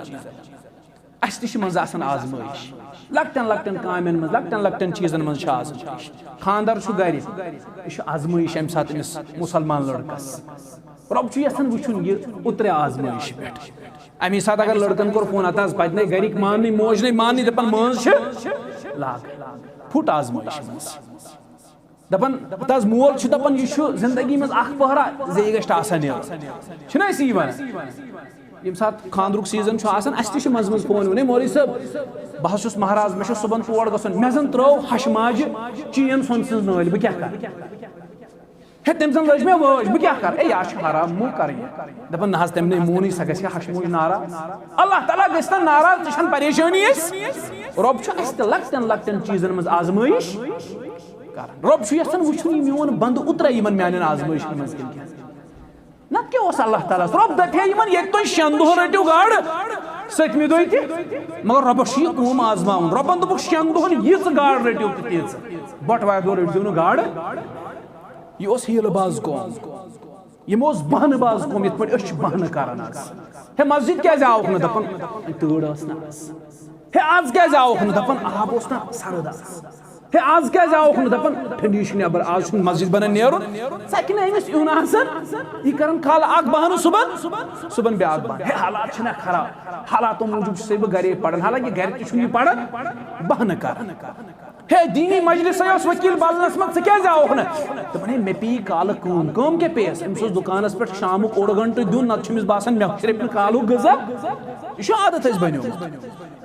اسہِ تہِ چھِ منٛزٕ آسان آزمٲیش۔ لۄکٹٮ۪ن لۄکٹٮ۪ن کامٮ۪ن منٛز، لۄکٹٮ۪ن لۄکٹٮ۪ن چیٖزن منٛز چھِ آزمٲیش۔ خانٛدر چھُ گرِ، یہِ چھُ آزمٲیش امہِ ساتہٕ أمِس مُسلمان لڑکس۔ رۄب چھُ یژھان وٕچھُن یہِ اُترِ آزمٲیشہِ پٮ۪ٹھ۔ امی ساتہٕ اگر لڑکن کوٚر فون، ہتہٕ حظ پتہٕ نے گرِکۍ ماننٕے، موج نے ماننٕے، دپان مٲنٛز چھِ لاگ، پھُٹ آزمٲیشہِ منٛز۔ دپان، ہتہٕ حظ مول چھُ دپان، یہِ چھُ زندگی منٛز اکھ پہرا زِ یہِ گژھِ ٹاسا نیرُن۔ چھُنہ أسۍ یی ونان؟ ییٚمہِ ساتہٕ خانٛدرُک سیٖزن چھُ آسان، اَسہِ تہِ چھُ منٛزٕ منٛزٕ فون یِوان، "ہے مولوی صٲب، بہٕ حظ چھُس مہراز، مےٚ چھُ صُبحن تور گژھُن، مےٚ زن ترٲو ہشہِ ماجہِ چین سۄنہٕ سٕنٛز نٲلۍ، بہٕ کیٛاہ کرٕ؟ ہے، تٔمۍ زن لٲج مےٚ وٲج، بہٕ کیٛاہ کرٕ؟ ہے، یہِ حظ چھُ حرام، مہٕ کر یہِ۔" دپان، "نہ حظ، تٔمۍ نے مون یہِ، سۄ گژھِ ہا ہشہِ موج ناراض۔" اللہ تعالیٰ گژھِ نہ ناراض، ژےٚ چھَنہٕ پریشٲنی اَسہِ۔ رۄب چھُ اَسہِ تہِ لۄکٹٮ۪ن لۄکٹٮ۪ن چیٖزن منٛز آزمٲیش کران۔ رۄب چھُ یژھان وٕچھُن، یہِ میون بندٕ اُترا یِمن میانٮ۪ن آزمٲیشن منٛز کِنہٕ کینٛہہ۔ نتہٕ کیٛاہ اوس اللہ تعالیٰ ہس؟ رۄب دپہِ ہے یِمن، ییٚتہِ تُہۍ شٮ۪ن دۄہن رٔٹِو گاڈٕ، سٔتمہِ دۄہہِ تہِ۔ مگر رۄبس چھُ یہِ قوم آزماوُن۔ رۄبن دوٚپُکھ، "شٮ۪ن دۄہن یِژھ گاڈ رٔٹِو تہٕ تیٖژ، بٹوارِ دۄہ رٔٹزیو نہٕ گاڈ۔" یہِ اوس ہیٖلہٕ باز قوم۔ یِم اوس بہانہٕ باز قوم، یِتھ پٲٹھۍ أسۍ چھِ بہانہٕ کران آز۔ ہے، مسجد کیازِ آوُکھ نہٕ؟ دپان، تۭر ٲس نہٕ آز۔ ہے، آز کیازِ آوُکھ نہٕ؟ دپان، آب اوس نہٕ سرد آز۔ ہے، آز کیازِ آوُکھ نہٕ؟ دپان، ٹھنڈی چھِ نٮ۪بر، آز چھُنہٕ مسجد بنان نیرُن۔ ژکہِ نہٕ أمِس یُن آسان۔ یہِ کران کالہٕ اکھ بہانہٕ، صبحن، صبحن بیاکھ بہانہٕ۔ ہے، حالات چھِنہ خراب؟ حالاتو موٗجوٗب چھُسے بہٕ گرے پران، حالانکہ گرِ تہِ چھُنہٕ یہِ پران، بہانہٕ کران۔ ہے، دینی مجلسے اوس وکیل بدلنس منٛز، ژٕ کیازِ آوُکھ نہٕ؟ دوٚپُن، ہے، مےٚ پیٚیہِ کالہٕ کٲم۔ کٲم کیٛاہ پیٚیَس؟ أمِس اوس دُکانَس پٮ۪ٹھ شامُک اوٚڑ گھنٹہٕ دیُن، نَتہٕ چھُ أمِس باسان، مےٚ چھُ رٔٹمٕتۍ کالُک غذا۔ یہِ چھُ عادت اَسہِ بنیومُت۔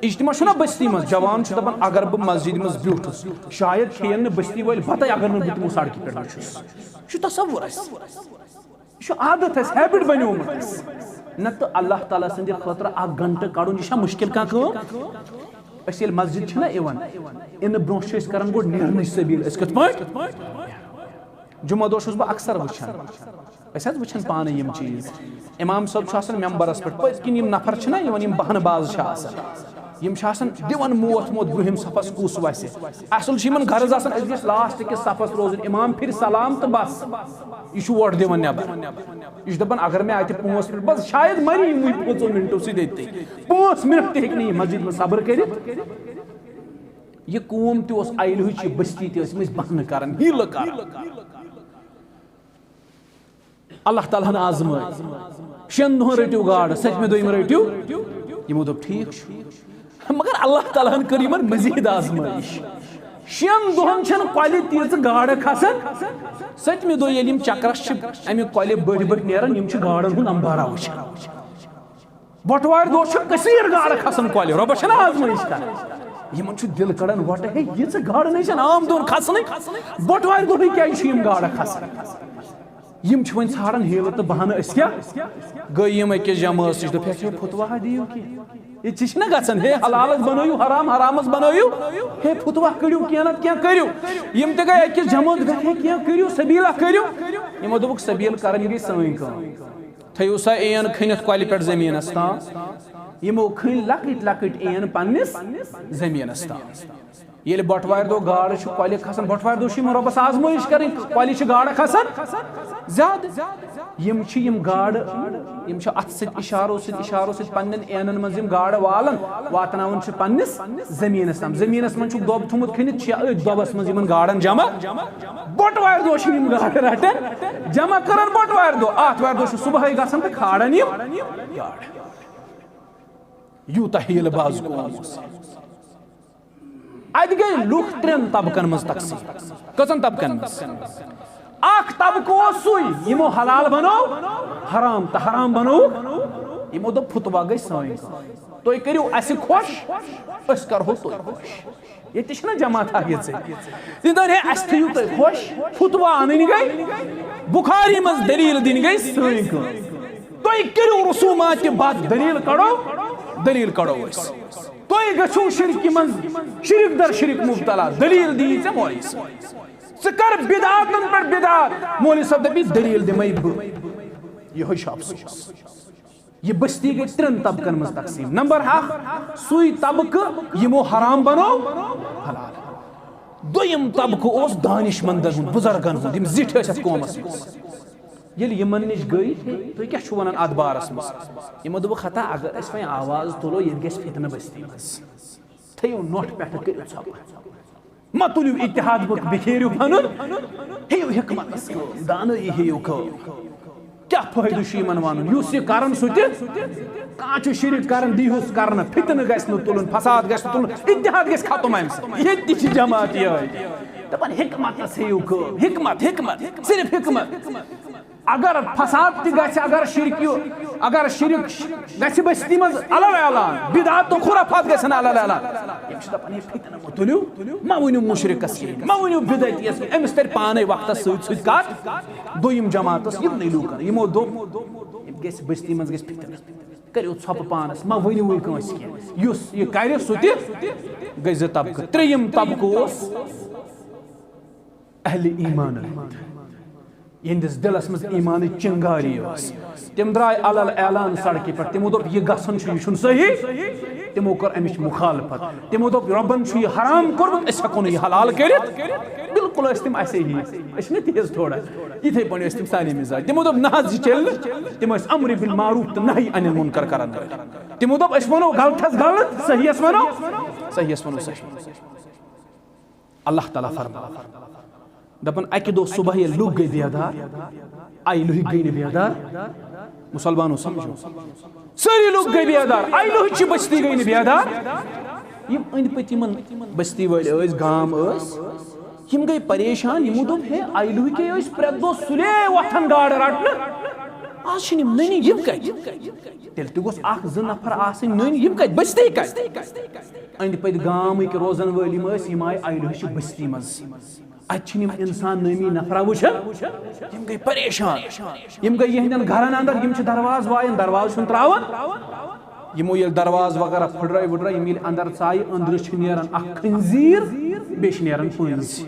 اجتماع چھُنہ بستی منٛز، جوان چھُ دَپان، اگر بہٕ مسجدِ منٛز بیوٗٹھُس، شاید کھیٚیَن نہٕ بستی وٲلۍ بَتَے، اگر نہٕ بہٕ تِمو سڑکہِ پٮ۪ٹھ وٕچھُس۔ یہِ چھُ تصور اَسہِ۔ یہِ چھُ عادت اَسہِ، habit بنیومُت اَسہِ۔ نہ تہٕ اللہ تعالیٰ سٕنٛدِ خٲطرٕ اکھ گھنٹہٕ کڑُن، یہِ چھا مشکل کانٛہہ کٲم؟ أسۍ ییٚلہِ مسجد چھِنہ یِوان، یِنہٕ برونٛہہ چھِ أسۍ کران گۄڈٕ نیرنٕچ سبیٖل۔ أسۍ کِتھ پٲٹھۍ؟ جمعہ دۄہ چھُس بہٕ اکثر وٕچھان، أسۍ حظ وٕچھان پانہٕ یِم چیٖز۔ امام صٲب چھُ آسان ممبرس پٮ۪ٹھ، پٔتۍ کِنۍ یِم نفر چھِنہ یِوان، یِم بہانہٕ باز چھِ آسان، یِم چھِ آسان دِوان موتھ موتھ برٛونٛہِم صفس کُس وسہِ۔ اصل چھُ یِمن غرض آسان، أسۍ گژھِ last کِس صفس روزُن، امام پھِرِ سلام تہٕ بس، یہِ چھُ ووٹ دِوان نٮ۪بر۔ یہِ چھُ دَپان، اگر مےٚ اَتہِ پانٛژھ مِنٹ، بس شاید مَرِ یِموٕے پانٛژو مِنٹو سۭتۍ أتھی۔ پانٛژھ مِنٹ تہِ ہیٚکہِ نہٕ یہِ مسجد منٛز صبر کٔرِتھ۔ یہِ قوم تہِ اوس اَیلہِ ہٕچ، یہِ بستی تہِ ٲسۍ یِم ٲسۍ بہانہٕ کران، حیٖلہٕ کران۔ اللہ تعالیٰ ہن آزمٲے، شٮ۪ن دۄہن رٔٹِو گاڈٕ، سٔتمہِ دۄہہِ رٔٹِو۔ یِمو دوٚپ، ٹھیٖک چھُ۔ مگر اللہ تعالیٰ ہن کٔر یِمن مزید آزمٲیش۔ شٮ۪ن دۄہن چھنہٕ کۄلہِ تیٖژٕ گاڈٕ کھسان۔ سٔتمہِ دۄہ ییٚلہِ یِم چکرس چھِ امہِ کۄلہِ بٔٹھۍ بٔٹھۍ نیران، یِم چھِ گاڈن ہُنٛد امبارا وٕچھان۔ بٹوارِ دۄہ چھِ کثیر گاڈٕ کھسان کۄلہِ، رۄبس چھنہٕ آزمٲیش کران۔ یِمن چھُ دِل کڑان وۄٹہٕ، ہے، یِژٕ گاڈٕ نَے چھنہٕ عام دۄہن کھسنٕے، بٹوارِ دۄہٕے کیازِ چھِ یِم گاڈٕ کھسان؟ یِم چھِ وۄنۍ ژھانڈان حیٖلہٕ تہٕ بہانہٕ، أسۍ کیٛاہ؟ گٔے یِم أکِس جمٲژ نِش، دوٚپُکھ، ہے، فتوا دِیِو کینٛہہ۔ یہِ تہِ چھِنہ گژھان، ہے، حلالس بنٲیِو حرام، حرامس بنٲیِو، ہے، فتوا کٔڑِو کینٛہہ نتہٕ کینٛہہ کٔرِو۔ یِم تہِ گٔے أکِس جمٲژ، دوٚپُکھ، ہے، کینٛہہ کٔرِو، سبیٖلا کٔرِو۔ یِمو دوٚپُکھ، سبیٖل کرٕنۍ گٔے سٲنۍ کٲم۔ تھٲیِو سا این کھٔنِتھ کۄلہِ پٮ۪ٹھ زٔمیٖنس تام۔ یِمو کھٔنۍ لۄکٕٹۍ لۄکٕٹۍ این پننِس زٔمیٖنس تام۔ ییٚلہِ بٹوارِ دۄہ گاڈٕ چھِ کۄلہِ کھسان، بٹوارِ دۄہ چھِ یِمن رۄبس آزمٲیش کرٕنۍ، کۄلہِ چھِ گاڈٕ کھسان زیادٕ۔ یِم چھِ یِم گاڈٕ، یِم چھِ اتھٕ سۭتۍ اشارو سۭتۍ، اشارو سۭتۍ پننٮ۪ن اینن منٛز یِم گاڈٕ والان، واتناوان چھِ پننِس زٔمیٖنس تام۔ زٔمیٖنس منٛز چھُکھ دۄب تھوٚمُت کھٔنِتھ، چھِ أتھۍ دۄبس منٛز یِمن گاڈن جمع۔ بٹوارِ دۄہ چھِ یِم گاڈٕ رٹان، جمع کران بٹوارِ دۄہ، آتھوارِ دۄہ چھُ صبحٲے گژھان تہٕ کھالان یِم گاڈٕ۔ یوٗتاہ حیٖلہٕ باز قوم اوس۔ اتہِ گٔے لُکھ ترٛٮ۪ن طبقن منٛز تقسیٖم۔ کٔژن طبقن منٛز؟ اکھ طبقہٕ اوس سُے، یِمو حلال بنوو حرام تہٕ حرام بنووُکھ۔ یِمو دوٚپ، فتوا گٔے سٲنۍ کٲم۔ تُہۍ کٔرِو اسہِ خۄش، أسۍ کرہو تُہۍ خۄش۔ ییٚتہِ چھِنہ جماعت اکھ یِژھٕے۔ یہِ دَپہِ ہے، اسہِ تھٲیِو تُہۍ خۄش، فتوا انٕنۍ گٔے، بخاری منٛز دلیل دِنۍ گٔے سٲنۍ کٲم۔ تُہۍ کٔرِو رسومات تہِ بد، دلیل کڑو، دلیل کڑو أسۍ۔ تُہۍ گٔژھِو شرکہِ منٛز، شرک در شرک مبتلا، دلیل دِیی ژےٚ مولوی صٲب۔ ژٕ کر بدعاتن پٮ۪ٹھ بدعات، مولوی صٲب دپی دلیل دِمے بہٕ۔ یِہوٚے چھُ افسوس۔ یہِ بستی گٔے ترٛٮ۪ن طبقن منٛز تقسیٖم۔ نمبر اکھ، سُے طبقہٕ یِمو حرام بنوو حلال۔ دوٚیِم طبقہٕ اوس دانش مندن ہُنٛد، بزرگن ہُنٛد، یِم زِٹھۍ ٲسۍ اتھ قومس منٛز۔ ییٚلہِ یِمن نِش گٔے، تُہۍ کیٛاہ چھِو ونان اتھ بارس منٛز؟ یِمو دوٚپُکھ، ہتا اگر أسۍ وۄنۍ آواز تُلو، ییٚتہِ گژھِ فتنہٕ بستی منٛز۔ تھٲیِو نۄٹھ پٮ۪ٹھٕ، کٔرِو ژھۄپہٕ۔ مہ تُلِو اتحاد، مہ بِکھیرِو پنُن، ہیٚیِو حکمتس کٲم، دانٲیی ہیٚیِو کٲم۔ کیٛاہ فٲیدٕ چھُ یِمن ونُن؟ یُس یہِ کرن سُہ تہِ، کانٛہہ چھُ شرک کران، دیٖہُس کرنہٕ، فتنہٕ گژھِ نہٕ تُلُن، فساد گژھِ نہٕ تُلُن، اتحاد گژھِ ختم امہِ سۭتۍ۔ ییٚتہِ تہِ چھِ جماعت یِہوٚے۔ دپان حکمتس ہیٚیِو کٲم، حکمت، حکمت، صرف حکمت۔ اگر فساد تہِ گژھِ، اگر شرک یہِ، اگر شرک گژھِ بستی منٛز الگ اعلان، بدعات تہٕ خرافات گژھن الگ اعلان۔ یِم چھِ دپان، ہے، فتنہٕ مہ تُلِو، مہ ؤنِو مشرکس کینٛہہ، مہ ؤنِو بدعتیس کینٛہہ، أمِس ترِ پانے وقتس سۭتۍ سۭتۍ کتھ۔ دوٚیِم جماعتس یِمنٕے لوٗکن، یِمو دوٚپ، یِم گژھِ بستی منٛز گژھِ فتنہٕ، کٔرِو ژھۄپہٕ پانس، مہ ؤنِو وۄنۍ کٲنٛسہِ کینٛہہ، یُس یہِ کرِ سُہ تہِ گژھِ زٕ طبقہٕ۔ ترٛیٚیِم طبقہٕ اوس اہلِ ایمانن ہُنٛد۔ یِہنٛدِس دِلس منٛز ایٖمانٕچ چنگاری ٲس۔ تِم درٛاے علل اعلان سڑکہِ پٮ۪ٹھ، تِمو دوٚپ، "یہِ گژھُن چھُ، یہِ چھُنہٕ صحیح۔" تِمو کٔر اَمِچ مُخالفت، تِمو دوٚپ، "رۄبن چھُ یہِ حرام کوٚرمُت، أسۍ ہٮ۪کو نہٕ یہِ حلال کٔرِتھ۔" بالکل ٲسۍ تِم اَسے ہی، أسۍ چھِنہ تیز تھوڑا، یِتھَے پٲٹھۍ ٲسۍ تِم سانے مِزاج۔ تِمو دوٚپ، "نہ حظ، یہِ چلہِ نہٕ۔" تِم ٲسۍ امر بالمعروف تہٕ نہی عن المنکر کرن وٲلۍ۔ تِمو دوٚپ، "أسۍ وَنو غلطس غلط، صحیحس وَنو صحیح۔" اللہ تعالیٰ فرماوان، دَپان، اَکہِ دۄہ صُبح ییٚلہِ لُکھ گٔے بیدار، اَکہِ لُہہِ گٔے نہٕ بیدار۔ مُسلمانو، سمجھو، سٲری لُکھ گٔے بیدار، اَکہِ لُہہِ چہِ بستی گٔے نہٕ بیدار۔ یِم أنٛدۍ پٔتۍ یِمن بستی وٲلۍ ٲسۍ، گام ٲسۍ، یِم گٔے پریشان۔ یِمو دوٚپ، "ہے، اَکہِ لُہہِ کے ٲسۍ پرٛٮ۪تھ دۄہ سُلے وۄتھان گاڈٕ رٹنہٕ، آز چھِنہٕ یِم نٔنی، یِم کتہِ؟" تیٚلہِ تہِ گوٚژھ اکھ زٕ نفر آسٕنۍ نٔنۍ، یِم کتہِ، بستی کتہِ؟ أنٛدۍ پٔتۍ گامٕکۍ روزن وٲلۍ یِم ٲسۍ، یِم آیہِ اَکہِ لُہہِ چھِ بستی منٛز۔ اتہِ چھِنہٕ یِم انسان نٲمی نفرا وٕچھان، یِم گٔے پریشان۔ یِم گٔے یِہنٛدٮ۪ن گرن اندر، یِم چھِ دروازٕ وایان، دروازٕ چھُنہٕ تراوان۔ یِمو ییٚلہِ دروازٕ وغیرہ پھٕٹرٲے وٕٹرٲے، یِم ییٚلہِ اندر ژایہِ، أنٛدرٕ چھِ نیران اکھ خنزیر، بیٚیہِ چھِ نیران پٔنٛزۍ۔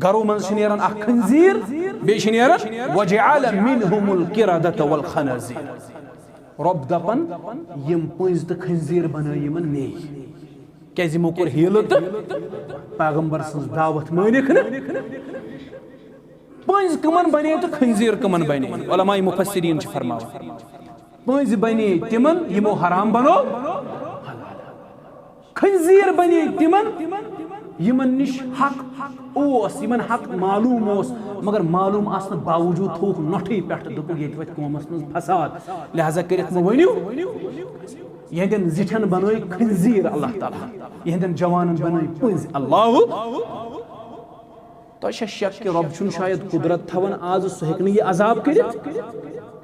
گرو منٛز چھِ نیران اکھ خنزیر، بیٚیہِ چھِ نیران، "وجعل منهم القردة والخنازير۔" رۄب دپان، "یِم پٔنٛزۍ تہٕ خنزیر بنٲے یِمن مے۔" کیازِ یِمو کوٚر حیلہٕ تہٕ پیغمبر سٕنٛز دعوت مٲنِکھ نہٕ۔ پٔنٛزۍ کٕمن بنے تہٕ خنزیر کٕمن بنے؟ علماء مفسرین چھِ فرماوان، پٔنٛزۍ بنے تِمن یِمو حرام بنو، خنزیر بنے تِمن یِمن نِش حق اوس، یِمن حق معلوم اوس، مگر معلوم آسنہٕ باوجود تھووُکھ نۄٹھٕے پٮ۪ٹھ، دوٚپُکھ، "ییٚتہِ وتھِ قومس منٛز فساد، لہذا کٔرِتھ مہٕ ؤنِو۔" یِہنٛدٮ۪ن زِٹھٮ۪ن بنٲے خنزیر اللہ تعالیٰ، یِہنٛدٮ۪ن جوانن بنٲے پٔنٛزۍ اللہ۔ تۄہہِ چھا شک کہِ رۄب چھُنہٕ شاید قدرت تھاوان آز، سُہ ہیٚکہِ نہٕ یہِ عذاب کٔرِتھ؟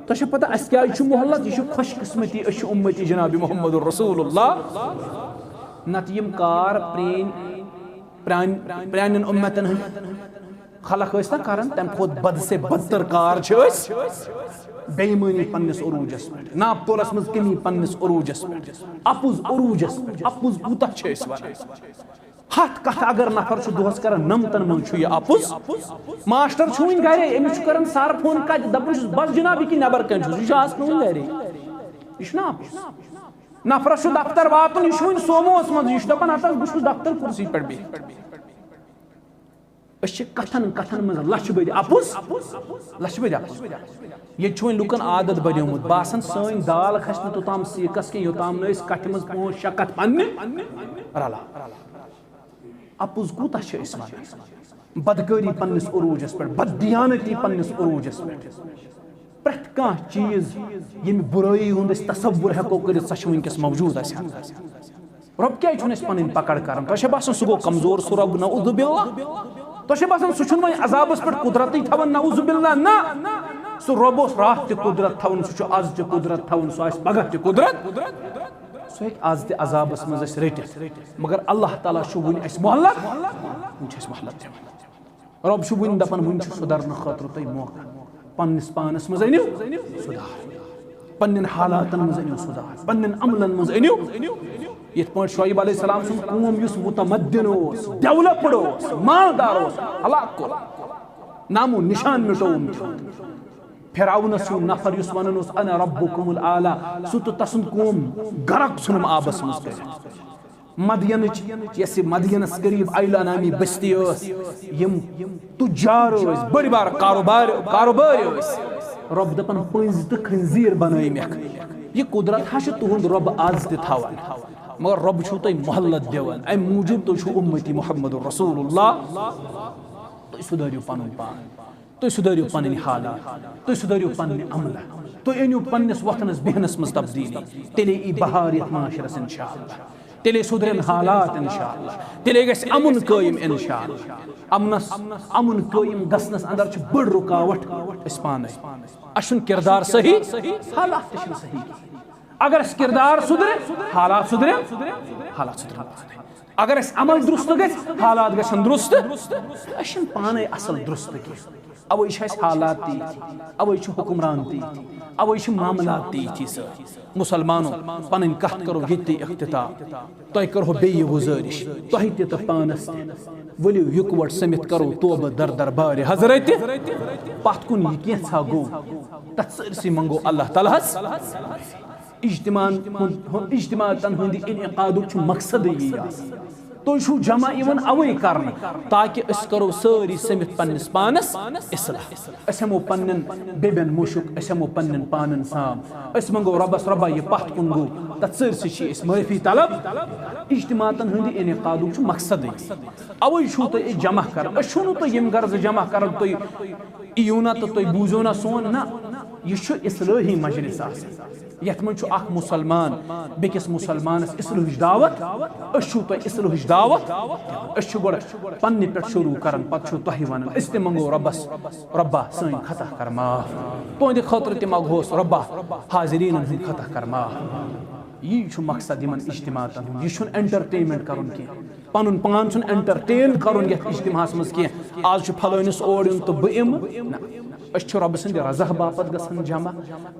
تۄہہِ چھا پتہ اَسہِ کیٛازِ چھُ مُہلت؟ یہِ چھُ خۄش قسمتی، أسۍ چھِ اُمتی جناب محمد رسول اللہ۔ نتہٕ یِم کار پرٛٲنۍ، پرٛانہِ، پرٛانٮ۪ن اُمتن ہٕنٛدۍ خلق ٲسۍ نا کران، تَمہِ کھۄتہٕ بد سے بدتر کار چھِ أسۍ۔ بے ایٖمٲنی پننِس عروٗجس پٮ۪ٹھ، ناپ تولس منٛز کمی پننِس عروٗجس پٮ۪ٹھ، اپُز عروٗجس پٮ۪ٹھ، اپُز کوٗتاہ چھِ أسۍ ونان؟ ہتھ کتھ اگر نفر چھُ دۄہس کران، نمتن منٛز چھُ یہِ اپُز۔ ماسٹر چھُ وُنہِ گرے، أمِس چھُ کران سر فون، کتہِ؟ دپان چھُس، "بس جناب، یہِ کہِ نٮ۪بر کنہِ چھُس، یہِ چھُ آسان وُنہِ گرے۔" یہِ چھُنہ اپُز۔ نفرس چھُ دفتر واتُن، یہِ چھُ وُنہِ سوموس منٛز، یہِ چھُ دپان، "ہتس بہٕ چھُس دفتر کُرسی پٮ۪ٹھ بِہِتھ۔" أسۍ چھِ کتھن کتھن منٛز لچھِ بٔدۍ اپُز، لچھِ بٔدۍ اپُز۔ ییٚتہِ چھُ وۄنۍ لُکن عادت بنیومُت، باسان سٲنۍ دال کھسہِ نہٕ توٚتام سیٖکس کینٛہہ، یوٚتام نہٕ أسۍ کتھِ منٛز پانٛژھ شےٚ کتھٕ پننہِ رلاو۔ اپُز کوٗتاہ چھِ أسۍ ونان؟ بدکٲری پننِس عروٗجس پٮ۪ٹھ، بددیانتی پننِس عروٗجس پٮ۪ٹھ۔ پرٛٮ۪تھ کانٛہہ چیٖز، ییٚمہِ بُرٲیی ہُنٛد أسۍ تصور ہٮ۪کو کٔرِتھ، سۄ چھِ وٕنکیٚس موجوٗد اَسہِ اندر۔ رۄب کیٛازِ چھُنہٕ اَسہِ پَنٕنۍ پکڑ کران؟ تۄہہِ چھا باسان سُہ گوٚو کمزور، سُہ رۄب؟ نعوذ باللہ۔ تۄہہِ چھا باسان سُہ چھُنہٕ وۄنۍ عذابس پٮ۪ٹھ قدرتٕے تھاوان؟ نعوذ باللہ، نہ۔ سُہ رۄب اوس راتھ تہِ قدرت تھاوان، سُہ چھُ آز تہِ قدرت تھاوان، سُہ آسہِ پگاہ تہِ قدرت۔ سُہ ہیٚکہِ آز تہِ عذابس منٛز اَسہِ رٔٹِتھ، مگر اللہ تعالیٰ چھُ وُنہِ اَسہِ مۄہلت، وُنہِ چھُ اَسہِ مۄہلت دِوان۔ رۄب چھُ وُنہِ دَپان، وُنہِ چھُ سُدھرنہٕ خٲطرٕ تۄہہِ موقعہٕ۔ پننِس پانَس منٛز أنِو سُدھار، پننٮ۪ن حالاتن منٛز أنِو سُدھار، پننٮ۪ن عملن منٛز أنِو۔ یِتھ پٲٹھۍ شعیب علیہ السلام سُنٛد قوم یُس متمدن اوس، ڈیولپڈ اوس، مالدار اوس، ہلاک کوٚر، نامو نشان مٹووُن تِہُنٛد۔ فرعونس ہیوٗ نفر یُس ونان اوس، "انا ربکم الاعلی"، سُہ تہٕ تسُنٛد قوم غرق ژھُنُم آبس منٛز کٔرِتھ۔ مدینٕچ، یۄس یہِ مدینس قریب ایلا نامی بستی ٲس، یِم تجار ٲسۍ، بٔڑۍ بار کاروبار، کاروبٲرۍ ٲسۍ۔ رۄب دپان، "پٔنٛزۍ تہٕ خنزیر بنٲومکھ۔ یہِ قدرت ہا چھُ تُہُنٛد رۄب از تہِ تھاوان، مگر رۄب چھُو تۄہہِ مۄہلت دِوان، امہِ موٗجوٗب تُہۍ چھِو اُمتی محمد رسول اللہ۔ تُہۍ سُدھٲرِو پنُن پان۔" تُہۍ سُدھٲرِو پنٕنۍ حالات، تُہۍ سُدھٲرِو پنٕنہِ عملہٕ، تُہۍ أنِو پننِس وۄتھنس بیہنس منٛز تبدیلی، تیٚلے یی بہار یتھ معاشرس انشاءاللہ، تیٚلے سُدھرن حالات انشاءاللہ، تیٚلے گژھِ امُن قٲیِم انشاءاللہ۔ امنس، امُن قٲیِم گژھنس اندر چھِ بٔڑ رُکاوٹ أسۍ پانے۔ اسہِ چھُنہٕ کردار صحیح، حالات تہِ چھِنہٕ صحیح۔ اگر اسہِ کردار سُدھرِ، حالات سُدھرن، حالات سُدھرن پانے۔ اگر اسہِ عمل درست گژھِ، حالات گژھن درست، تہٕ أسۍ چھِنہٕ پانے اصل درست کینٛہہ۔ اوے چھِ اسہِ حالات تہِ یِتھی، اوے چھِ حکمران تہِ یِتھی، اوے چھِ معاملات تہِ یِتھی سٲری۔ مُسلمانو، پنٕنۍ کتھ کرو ییٚتہِ اختتام۔ تۄہہِ کرہو بیٚیہِ یہِ گُزٲرِش، تۄہہِ تہِ تہٕ پانس تہِ، ؤلِو یِکوٹہٕ سٔمِتھ کرو توبہٕ در دربارِ حضرت۔ پتھ کُن یہِ کینٛژھا گوٚو، تتھ سٲرسٕے منٛگو اللہ تعالیٰ ہس۔ اجتماعن ہُنٛد، اجتماعاتن ہٕنٛدِ انعقادُک چھُ مقصدٕے یی آسان۔ تُہۍ چھِو جمع یِوان اوے کرنہٕ تاکہِ أسۍ کرو سٲری سٔمِتھ پننِس پانس اصلاح۔ أسۍ ہٮ۪مو پننٮ۪ن بیبٮ۪ن مُشُک، أسۍ ہٮ۪مو پننٮ۪ن پانن سام۔ أسۍ منٛگو رۄبس، رۄبا، یہِ پتھ کُن گوٚو، تتھ سٲرسٕے چھِ أسۍ معٲفی طلب۔ اجتماعاتن ہٕنٛدِ انعقادُک چھُ مقصدٕے۔ اوے چھُو تُہۍ أسۍ جمع کران۔ أسۍ چھِو نہٕ تُہۍ یِم غرضہٕ جمع کران، تُہۍ یِیِو نا تہٕ تُہۍ بوٗزِو نا سون، نہ۔ یہِ چھُ اصلٲحی مجلس آسان، یتھ منٛز چھُ اکھ مسلمان بیٚکِس مسلمانس اصلٲحٕچ دعوت۔ أسۍ چھِو تۄہہِ اصلٲحٕچ دعوت۔ أسۍ چھِ گۄڈٕ پننہِ پٮ۪ٹھ شروع کران، پتہٕ چھِو تۄہہِ ونان۔ أسۍ تہِ منٛگو رۄبس، رۄبا، سٲنۍ خطا کر معاف۔ تُہنٛدِ خٲطرٕ تہِ منٛگہوس، رۄبا، حاضریٖنن ہٕنٛدۍ خطا کر معاف۔ یی چھُ مقصد یِمن اجتماعاتن ہُنٛد۔ یہِ چھُنہٕ entertainment کرُن کینٛہہ۔ پنُن پان چھُنہٕ entertain کرُن یتھ اجتماعس منٛز کینٛہہ۔ آز چھُ پھلٲنِس اور یُن تہٕ بہٕ یِمہٕ۔ نہ۔ أسۍ چھِ رۄبہٕ سٕنٛدِ رضا باپتھ گژھان جمع۔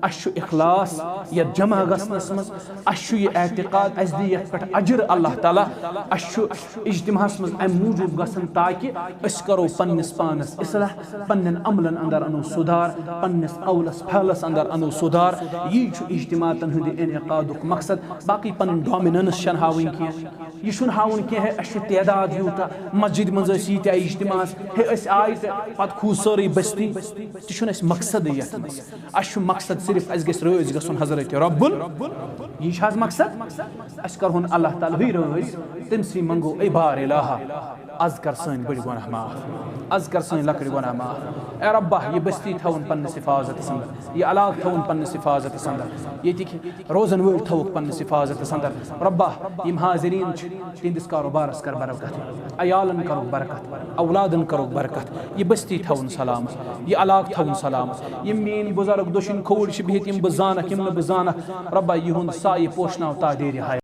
اَسہِ چھُ اخلاص یتھ جمع گژھنس منٛز۔ اَسہِ چھُ یہِ اعتقاد، اَسہِ دِیہِ یتھ پٮ۪ٹھ اجر اللہ تعالیٰ۔ اَسہِ چھُ اجتماعس منٛز امہِ موٗجوٗب گژھان تاکہِ أسۍ کرو پننِس پانس اصلاح، پننٮ۪ن عملن اندر انو سُدھار، پننِس قولس فعلس اندر انو سُدھار۔ یی چھُ اجتماعاتن ہُنٛد انعقادُک مقصد۔ باقٕے پنٕنۍ dominance چھنہٕ ہاوٕنۍ کینٛہہ۔ یہِ چھُنہٕ ہاوُن کینٛہہ، ہے، اَسہِ چھُ تعداد یوٗتاہ، مسجد منٛز ٲسۍ ییٖتیٛاہ اجتماعس، ہے، أسۍ آے تہٕ پتہٕ کھوٗژ سٲرٕے بستی۔ تہِ چھُنہٕ اَسہِ مقصدٕے یَتھ منٛز۔ اَسہِ چھُ مقصد صرف اَسہِ گژھِ رٲضۍ گژھُن حضرت رب ال-، یی چھُ حظ مقصد؟ أسۍ کرہون اللہ تعالیٰ ہٕے رٲضۍ، تٔمۍ سٕے منٛگو، اے بار الہ، از کر سٲنۍ بٔڑۍ گۄناہ معاف، از کر سٲنۍ لۄکٕٹۍ گۄناہ معاف۔ اے ربا، یہِ بستی تھاوُن پننِس حفاظتس اندر، یہِ علاقہٕ تھاوُن پننِس حفاظتس اندر، ییٚتِکۍ روزن وٲلۍ تھاوُکھ پننِس حفاظتس اندر۔ ربا، یِم حاضریٖن چھِ، تِہنٛدِس کاروبارس کر برکت، عیالن کرُکھ برکت، اولادن کرُکھ برکت، یہِ بستی تھاوُن سلامت، یہِ علاقہٕ تھاوُن سلامت۔ یِم میٲنۍ بُزرگ دٔچھِنۍ کھووُر چھِ بِہِتھ، یِم بہٕ زانکھ، یِم نہٕ بہٕ زانکھ، ربا، یِہُنٛد سایہِ پوشناو تادیرِ حیات۔